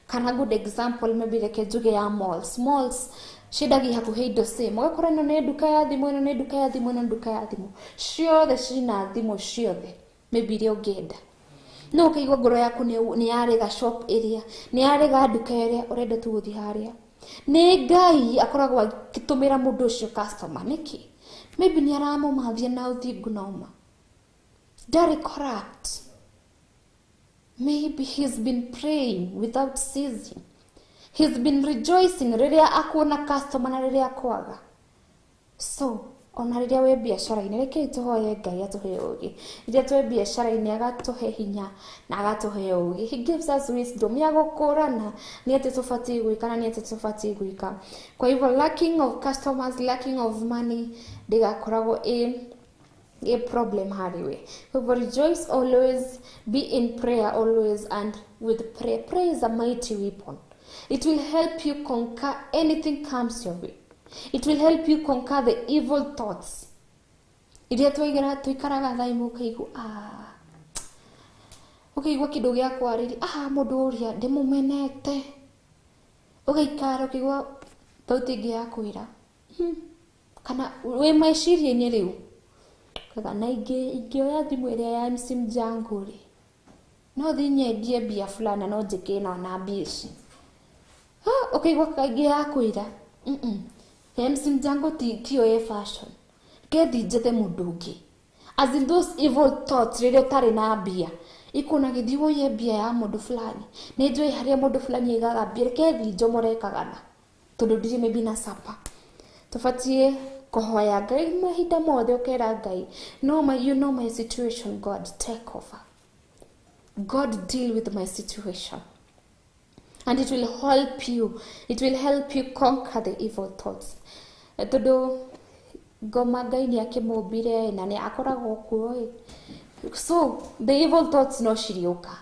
Kana good example maybe reke njuge ya malls. Malls ciendagia hakuhĩ indo same. Ũgakora ĩno nĩ nduka ya thimũ, ĩno nĩ nduka ya thimũ, ĩno nĩ nduka ya thimũ. Ciothe cina thimũ ciothe. Maybe iria ũngĩenda. No ũkaigua ngoro yaku nĩ yarega shop ĩrĩa, nĩ yarega nduka ĩrĩa, ũrenda tu gũthiĩ harĩa. Nĩ Ngai akoragwo agĩtũmĩra mũndũ ũcio customer. Nĩkĩ? Maybe nĩ aramũmathia na ũthingu na ũma. Ndarĩ corrupt. Maybe he's been praying without ceasing. He's been rejoicing rĩrĩa akuona customer na rĩrĩa akwaga. So, ona rĩrĩa wĩ biacara-inĩ, rekei tũhoye Ngai atũhe ũũgĩ. Rĩrĩa twĩ biacara-inĩ agatũhe hinya na agatũhe ũũgĩ. He gives us wisdom ya gũkũrana nĩ atĩ tũbatiĩ gwĩka na nĩ atĩ tũbatiĩ gwĩka. Kwa hivyo lacking of customers, lacking of money ndĩgakoragwo ĩ a problem harĩ we. Kwa hivyo rejoice always, be in prayer always, and with prayer. Prayer is a mighty weapon. It will help you conquer anything comes your way. It will help you conquer the evil thoughts. Iria twaigara tuikaraga thaa imwe ũkaigua, ũkaigua kĩndũ gĩa kwarĩria, mũndũ ũrĩa ndĩmũmenete. Ũgaikara ũkaigua thauti ĩngĩ ya kwĩra. Kana wĩ meciria-inĩ rĩu. Kana ingĩoya thimũ ĩrĩa ya MC Mjango rĩ, no thiĩ nyendie mbia fulani no njĩke ĩno na mbia ici. Ũkaigua kaingĩ ya kwĩra. MC Mjango tiyo ĩ fashion. Kethi njethe mũndũ ũngĩ. As in those evil thoughts rĩrĩa ũtarĩ na mbia. Ikuona gĩthiĩ woye mbia ya mũndũ fulani. Nĩ njũĩ harĩa mũndũ fulani aigaga mbia. Reke thiĩ njomore kagana. Tondũ ndirĩ maybe na supper. Tũbatiĩ kũhoya Ngai mahinda mothe, ũkera Ngai, no my, you know my situation, God, take over. God, deal with my situation. And it will help you. It will help you conquer the evil thoughts. Tondũ ngoma Ngai nĩ akĩmũmbire na nĩ akoragwo kuo ĩ. So the evil thoughts no cirĩũka.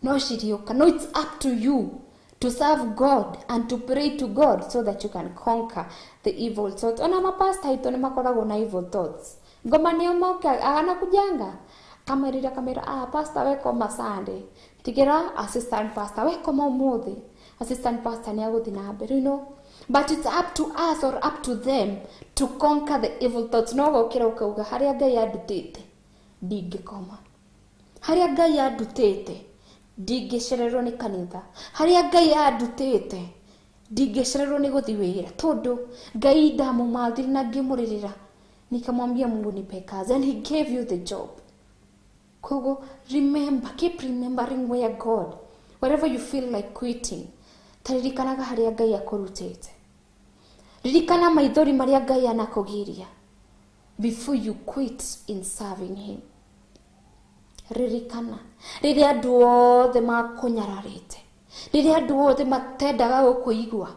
No cirĩũka. No, it's up to you to serve God and to pray to God so that you can conquer the evil thoughts. Ona mapasta aitũ nĩ makoragwo na evil thoughts. Ngoma nĩo moka anakujanga. Kamerira kamera, pastor we koma Sunday. Tigera assistant pastor we koma ũmũthĩ. Assistant pastor nĩ agũthiĩ na mbere, you know. But it's up to us or up to them to conquer the evil thoughts. No gũkĩra ũkauga harĩa Ngai andutĩte ndingĩkoma. Harĩa Ngai andutĩte ndingĩcererwo nĩ kanitha. Harĩa Ngai andutĩte ndingĩcererwo nĩ gũthiĩ wĩra, tondũ Ngai ndamũmathire na ngĩmũrĩrĩra. Nikamwambia Mungu nipe kazi, and he gave you the job. Kogo, remember, keep remembering where God, wherever you feel like quitting, taririkanaga harĩa Ngai akũrutĩte. Ririkana maithori maria Ngai anakugiria before you quit in serving him. Ririkana riria andu othe makunyararite, riria andu othe matendaga gukuigua,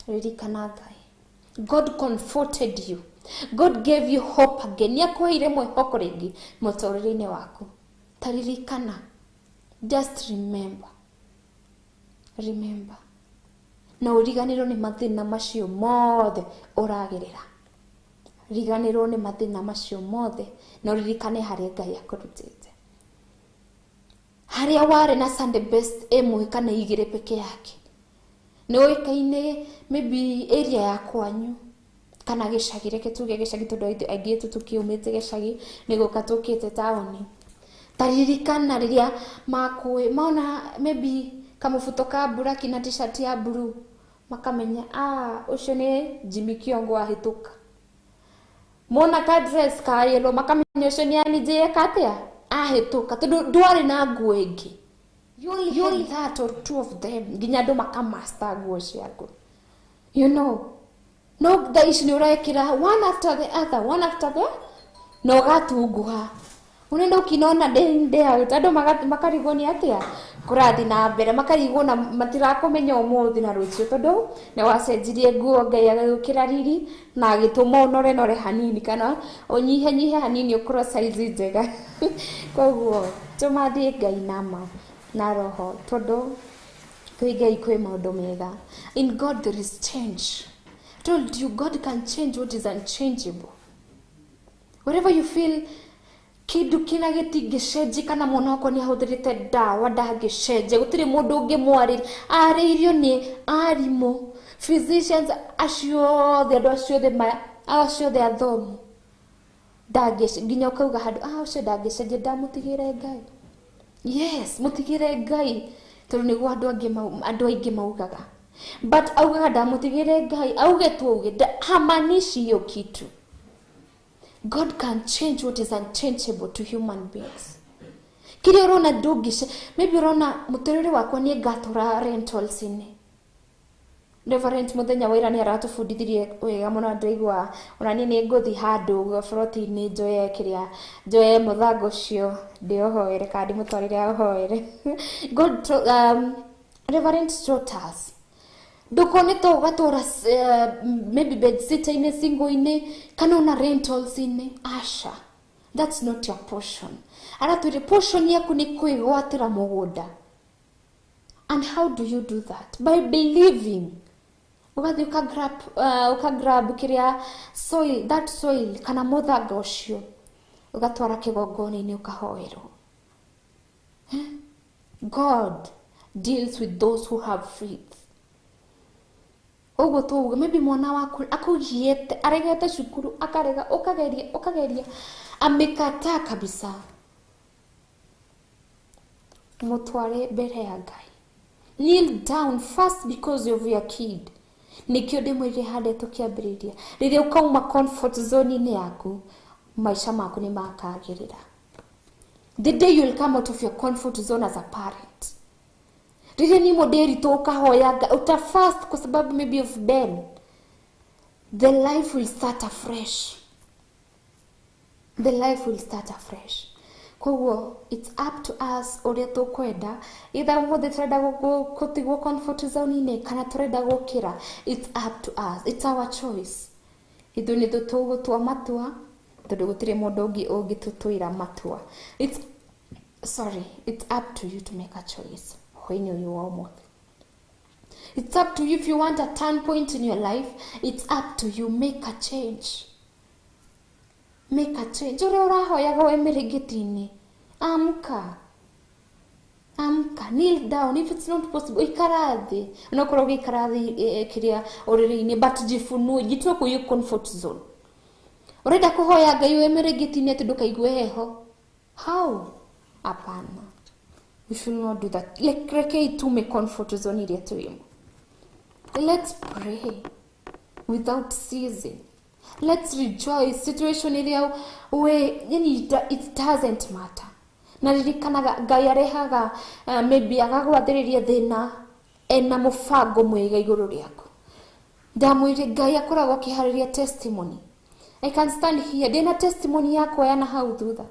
ririkana Ngai. God comforted you. God gave you hope again. Nĩakuheire mwĩhoko rĩngĩ mũtũrĩre-inĩ waku. Ta ririkana. Just remember. Remember. Na ũriganĩrwo nĩ mathĩna macio mothe ũragerera. Riganĩrwo nĩ mathĩna macio mothe na ũririkane harĩa Ngai akũrutĩte. Harĩa warĩ na Sunday best ĩmwe kana igĩrĩ peke yake. Nĩ ũĩkaine maybe area ya kwanyu kana gĩcagi, reke tuge gĩcagi tondũ aingĩ aitũ tũkiumĩte gĩcagi nĩ gũka tũkĩte taũni. Ta ririkana rĩrĩa makũĩ maona maybe kamũbuto ka buraki na t-shirt ya blue, makamenya ũcio nĩ Jimmy Kiongo ahĩtũka. Mona ka dress ka yellow makamenya ũcio nĩ Annie J eka atĩa ahĩtũka, tondũ ndwarĩ na nguo ĩngĩ. You only that or two of them nginya andũ makamaster nguo ciaku. You know, no thaa ici nĩ ũrekĩra one after the other, one after the na ũgatunguha. Unaenda ukinona day in day out, andũ makarigwo nĩ atĩa kũrathiĩ na mbere, makarigwo na matirakũmenya ũmũthĩ na rũciũ tondũ nĩ wacenjirie nguo, Ngai agĩgũkĩra riri na agĩtũma ũnore nore hanini kana ũnyihe nyihe hanini ũkorwo size njega. Koguo tũmathiĩ Ngai nama na roho tondũ kwĩ Ngai kwĩ maũndũ mega. In God there is change. I told you God can change what is unchangeable. Whatever you feel kindu kina gĩtingĩcenjia kana mwana wakwa nĩ ahũthĩrĩte ndawa ndangĩcenjia, gũtirĩ mũndũ ũngĩmwarĩria, arĩirio nĩ arimũ, physicians acio othe, andũ acio othe acio othe athomu, ndangĩcenjia, nginya ũkauga handũ ũcio ndangĩcenjia, ndamũtigĩre Ngai. Yes, mũtigĩre Ngai tondũ nĩguo andũ angĩ andũ aingĩ maugaga, but augaga ndamũtigĩre Ngai, auge tu auge, hamaanishi hiyo kitu. God can change what is unchangeable to human beings. Kĩrĩa ũrona ndũngĩce, maybe ũrona mũtũrĩre wakwa nĩ ngatũra rentals-inĩ. Reverend mũthenya wa ira nĩ aratũbundithirie wega mũno, ndaigua ona niĩ nĩ ngũthiĩ handũ ũguo broti-inĩ njoye kĩrĩa, njoye mũthanga ũcio ndĩũhoere kana ndĩmũtwarĩre aũhoere. God Reverend taught us ndũkone to ũgatũra maybe bed sitter-inĩ, single-inĩ kana ona rentals-inĩ. Asha, that's not your portion. Aratwĩre portion yaku nĩ kwĩgwatĩra mũgũnda. And how do you do that? By believing. Ũgathiĩ ũka grab kĩrĩa soil, that soil kana mũthanga ũcio, ũgatwara kĩgongona-inĩ ũkahoerwo. God deals with those who have faith. Ũguo tuuge maybe mwana waku akũgiĩte, aregete cukuru, akarega, ũkageria, ũkageria, amekataa kabisa. Mũtware mbere ya Ngai. Kneel down first because of your kid. Nĩkĩo ndĩmwĩrire harĩa tũkĩambĩrĩria, rĩrĩa ũkauma comfort zone-inĩ yaku, maica maku nĩ makagĩrĩra. The day you'll come out of your comfort zone as a parent, rĩrĩa ni mũndĩritũ ũkahoya Ngai, uta fast kwa sababu maybe of Ben, the life will start afresh. The life will start afresh. Koguo it's up to us ũrĩa tũkwenda, either ũmũthĩ tũrenda gũtigwo comfort zone-inĩ kana tũrenda gũkĩra. It's up to us, it's our choice. Ithuĩ nĩ tũgũtua matua tondũ gũtirĩ mũndũ ũngĩ ũngĩtũtuĩra matua. It's sorry, it's up to you to make a choice hwaĩ-inĩ ũyũ wa ũmũthĩ. It's up to you if you want a turn point in your life. It's up to you. Make a change. Make a change. Ũrĩa ũrahoyaga wĩ mĩrĩngĩti-inĩ, amka, amka, kneel down. If it's not possible, ikara thĩ, onokorwo ũgĩikara thĩ kĩrĩa ũrĩrĩ-inĩ, but jifunue, jitoe kwa hiyo comfort zone. Ũrenda kũhoya Ngai wĩ mĩrĩngĩti-inĩ atĩ ndũkaigue heho? How? Hapana, we should not do that. Like, rekei tume comfort zone iria twĩmo. Let's pray without ceasing. Let's rejoice situation iria we yani it doesn't matter. Na ririkanaga Ngai arehaga maybe agagwathĩrĩria thĩna ena mũbango mwega igũrũ rĩaku. Ndamwĩrire Ngai akoragwo akĩharĩria testimony. I can stand here ndĩna testimony yakwa ya na hau thutha.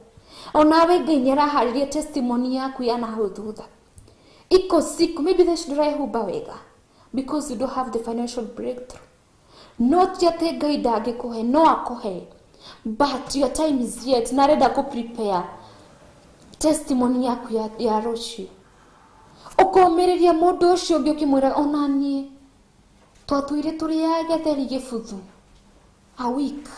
Onawe Ngai nĩ araharĩria testimony yaku ya na hau thutha. Iko siku maybe they should ndũrehumba wega because you don't have the financial breakthrough. No ti atĩ Ngai ndangĩkũhe, no akũhe, but your time is yet, na arenda kũ prepare testimony yaku ya rũciũ. Ũkomĩrĩria mũndũ ũcio ũngĩ ũkĩmwĩra ona niĩ twatũire tũrĩ a gĩtheri gĩbuthu a week,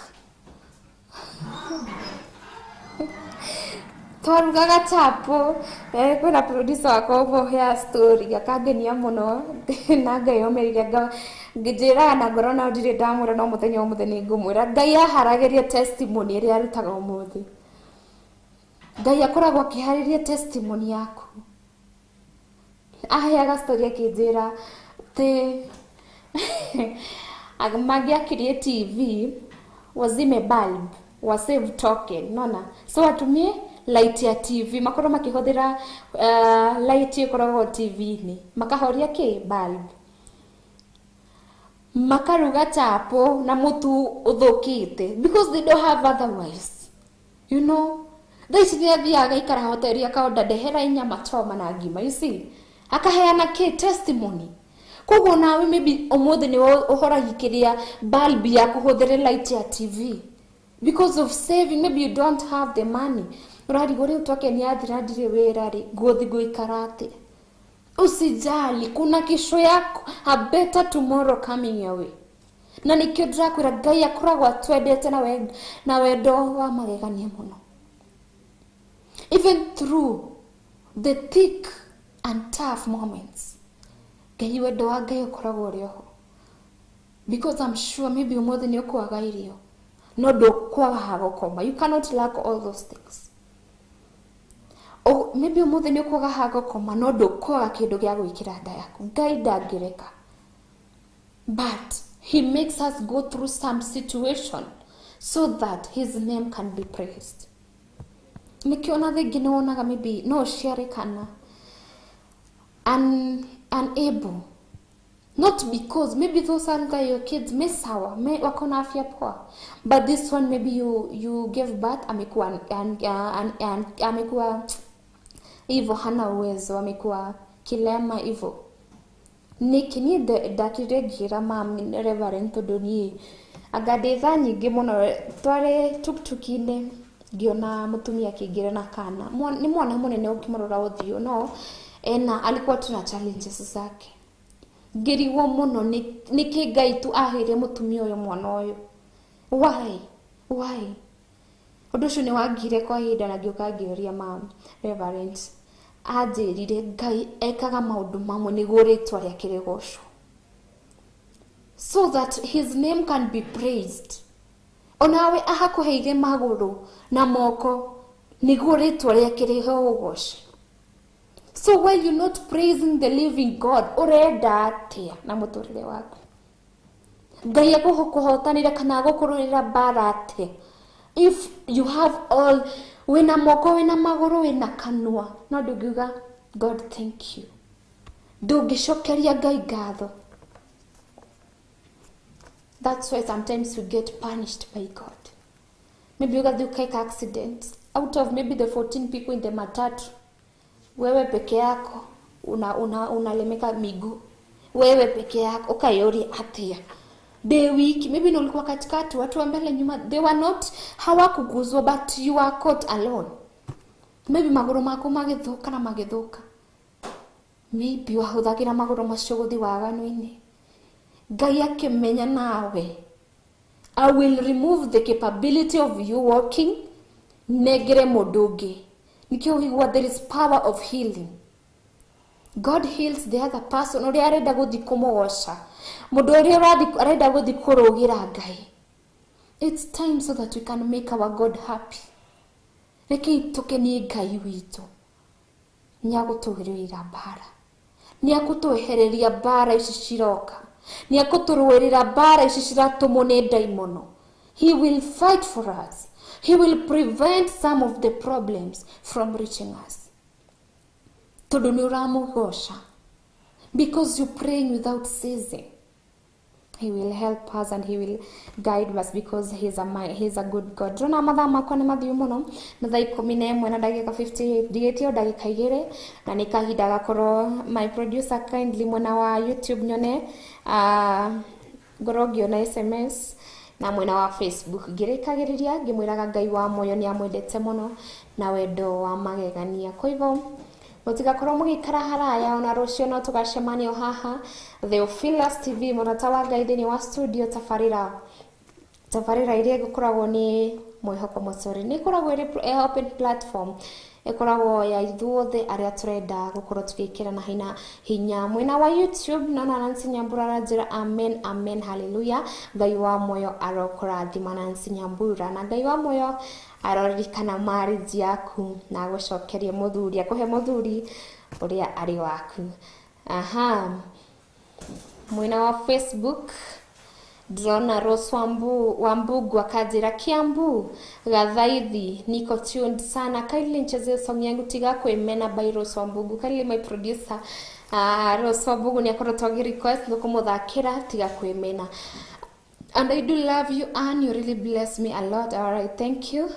twarugaga chapo. Kwĩna producer wakwa ũmwe story akangenia mũno na Ngai omĩrĩria, ngĩnjĩraga na ngoro na ndirĩ ndamwĩra, no mũthenya ũmũthĩ nĩ ngũmwĩra. Ngai aharagĩria testimony ĩrĩa arutaga ũmũthĩ. Ngai akoragwo akĩharĩria testimony yaku. Aheaga story akĩnjĩra atĩ mangĩakirie TV wazime bulb wa save token, nona so watumie light ya TV, makorwo makĩhũthĩra light ĩkoragwo TV-inĩ, makahoria kĩ bulb, makaruga chapo na mũtu ũthũkĩte because they don't have otherwise, you know. Thaa ici nĩ athiaga agaikara hoteli akaonda ndehera inyama choma na ngima, you see, akaheana kĩ testimony. Koguo nawe maybe ũmũthĩ nĩ ũhoragia kĩrĩa bulb ya kũhũthĩra light ya TV because of saving, maybe you don't have the money. Ũrarigwo rĩu twake nĩ athira ndirĩ wĩra rĩ, ngũthi ngũikara atĩa? Usijali, kuna kesho yako, a better tomorrow coming your way. Na nikĩo ndĩrakwĩra Ngai akoragwo atwendete na wendo wa magegania mũno. Even through the thick and tough moments, Ngai wendo wa Ngai ũkoragwo ũrĩ oho. Because I'm sure maybe ũmũthĩ nĩ ũkwaga irio, no ndũkwaga ha gũkoma. You cannot lack all those things. Maybe ũmũthĩ nĩ ũkwaga ha gũkoma, no ndũkwaga kĩndũ gĩa gwĩkĩra nda yaku. Ngai ndangĩreka. But he makes us go through some situation so that his name can be praised. Nĩkĩo ona thĩngĩ nĩ wonaga maybe no ũciare kana unable, not because maybe those are your kids me sawa, me wako na afya poa, but this one maybe you gave birth amekuwa amekuwa hivyo, hana uwezo, amekuwa kilema hivyo. Nĩkĩ niĩ ndakire ngĩra mami Reverend tondũ niĩ anga ndĩ thaa nyingĩ mũno twarĩ tuktuki-inĩ ngĩona mũtumia akĩingĩra na kana. Nĩ mwana mũnene ũkĩmũrora ũthiũ, no ena alikuwa tuna challenges zake. Ngĩrigwo mũno nĩkĩ Ngai tu aheire mũtumia ũyũ mwana ũyũ. Why? Why? Ũndũ ũcio nĩ wangire kwa ihinda na ngĩũka ngĩũria mam Reverend. Anjĩrire Ngai ekaga maũndũ mamwe nĩguo rĩtwa rĩake rĩgocwo, so that his name can be praised. Onawe ahakũheire magũrũ na moko nĩguo rĩtwa rĩake rĩheo ũgoci. So while you're not praising the living God, ũrenda atĩa na mũtũrĩre waku? Ngai agũkũhotanĩra kana agũkũrũĩrĩra mbara atĩa? If you have all, wĩna moko, wĩna magũrũ, wĩna kanua, no ndũngiuga God thank you. Ndũngĩcokeria Ngai ngatho. That's why sometimes we get punished by God. Maybe you got the accident. Out of maybe the 14 people in the matatu, wewe peke yako unalemeka miguu. Wewe peke yako ukayori atia. Day week maybe ulikuwa katikati, watu wa mbele nyuma they were not, hawakuguzwa, but you are caught alone. Maybe maguru mako magithuka na magithuka. Maybe wahuthagira maguru macio guthi waganu-inĩ. Ngai akĩmenya nawe, I will remove the capability of you walking, negere mũndũ ũngĩ. Nikio ũigua there is power of healing. God heals the other person ũrĩa arenda gũthiĩ kũmũgoca, mũndũ ũrĩa arenda gũthiĩ kũrũgĩra Ngai. It's time so that we can make our God happy. Rekei tũkenie Ngai witũ. Nĩagũtũrũĩrĩra mbara, nĩagũtwehereria mbara ici ciroka, nĩagũtũrũĩrĩra mbara ici ciratũmwo nĩ ndaimono. He will fight for us. He will prevent some of the problems from reaching us. Tondũ nĩ ũramũgoca. Because you're praying without ceasing. He will help us and he will guide us because he's a good God. Ndĩrona mathaa makwa nĩ mathiu mũno, nĩ thaa 11 na ndagĩka 58, ndigĩtie o ndagĩka 2, na nĩ kahinda gakorwo my producer kindly mwena wa YouTube nyone, ngorwo ngĩona SMS na mwena wa Facebook ngĩrĩkagĩrĩria ngĩmwĩraga Ngai wa muoyo nĩ amwendete mũno na wendo wa magegania. Kwa hivyo mũtigakorwo mũgĩikara haraya, ona rũciũ no tũgacemania o haha Theophilus TV, mũrata wa Ngai thĩinĩ wa studio. Tabarĩra iria ĩgũkoragwo nĩ mwĩhoko mũtũrĩ nĩ ĩkoragwo ĩrĩ open platform, ĩkoragwo ya ithuothe arĩa tũrenda gũkorwo tũgĩkĩrana hinya. Mwena wa YouTube naona Nancy Nyambura aranjĩra amen, amen, hallelujah. Ngai wa muoyo arokũrathima Nancy Nyambura, na Ngai wa muoyo aroririkana marriage yaku na agũcokerie mũthuri, akũhe mũthuri ũrĩa arĩ waku. Aha, mwena wa Facebook ndĩrona Rose Wambugu akanjĩra Kiambu Gathaithi, niko tuned sana, kindly nichezee song yangu tiga kwĩmena by Rose Wambugu. Kindly my producer, Rose Wambugu nĩ akoretwo agĩ request nĩkũmũthakĩra tiga kwĩmena. And I do love you and you really bless me a lot. All right, thank you.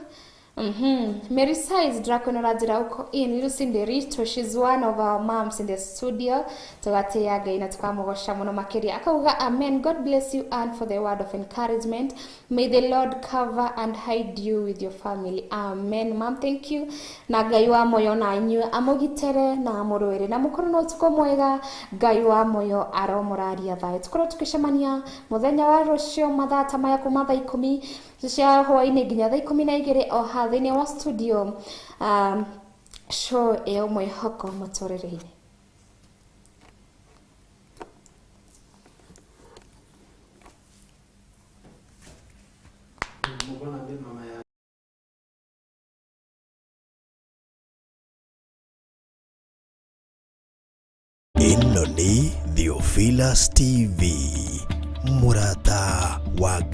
Mary Size Draco Rajira uko in. Lucy Nderito, she's one of our moms in the studio. Tugateya Ngai na tukamugosha muno makiria. Akauga amen. God bless you and for the word of encouragement. May the Lord cover and hide you with your family. Amen. Mom, thank you. Na Ngai wa moyo na inyuĩ amũgitere na amũrũĩre na mũkorwo na ũtukũ mwega. Ngai wa moyo aromũraria thayũ. Tũkorwo tũgĩcemania mũthenya wa rũciũ mathaa ta maya kuma thaa 10 cia hwaĩ-inĩ nginya thaa 12 o haha thĩinĩ wa studio, show ĩyo mwĩhoko mũtũrĩre-inĩ. Ĩno nĩ Theophilus TV, mũrata wa Ngai.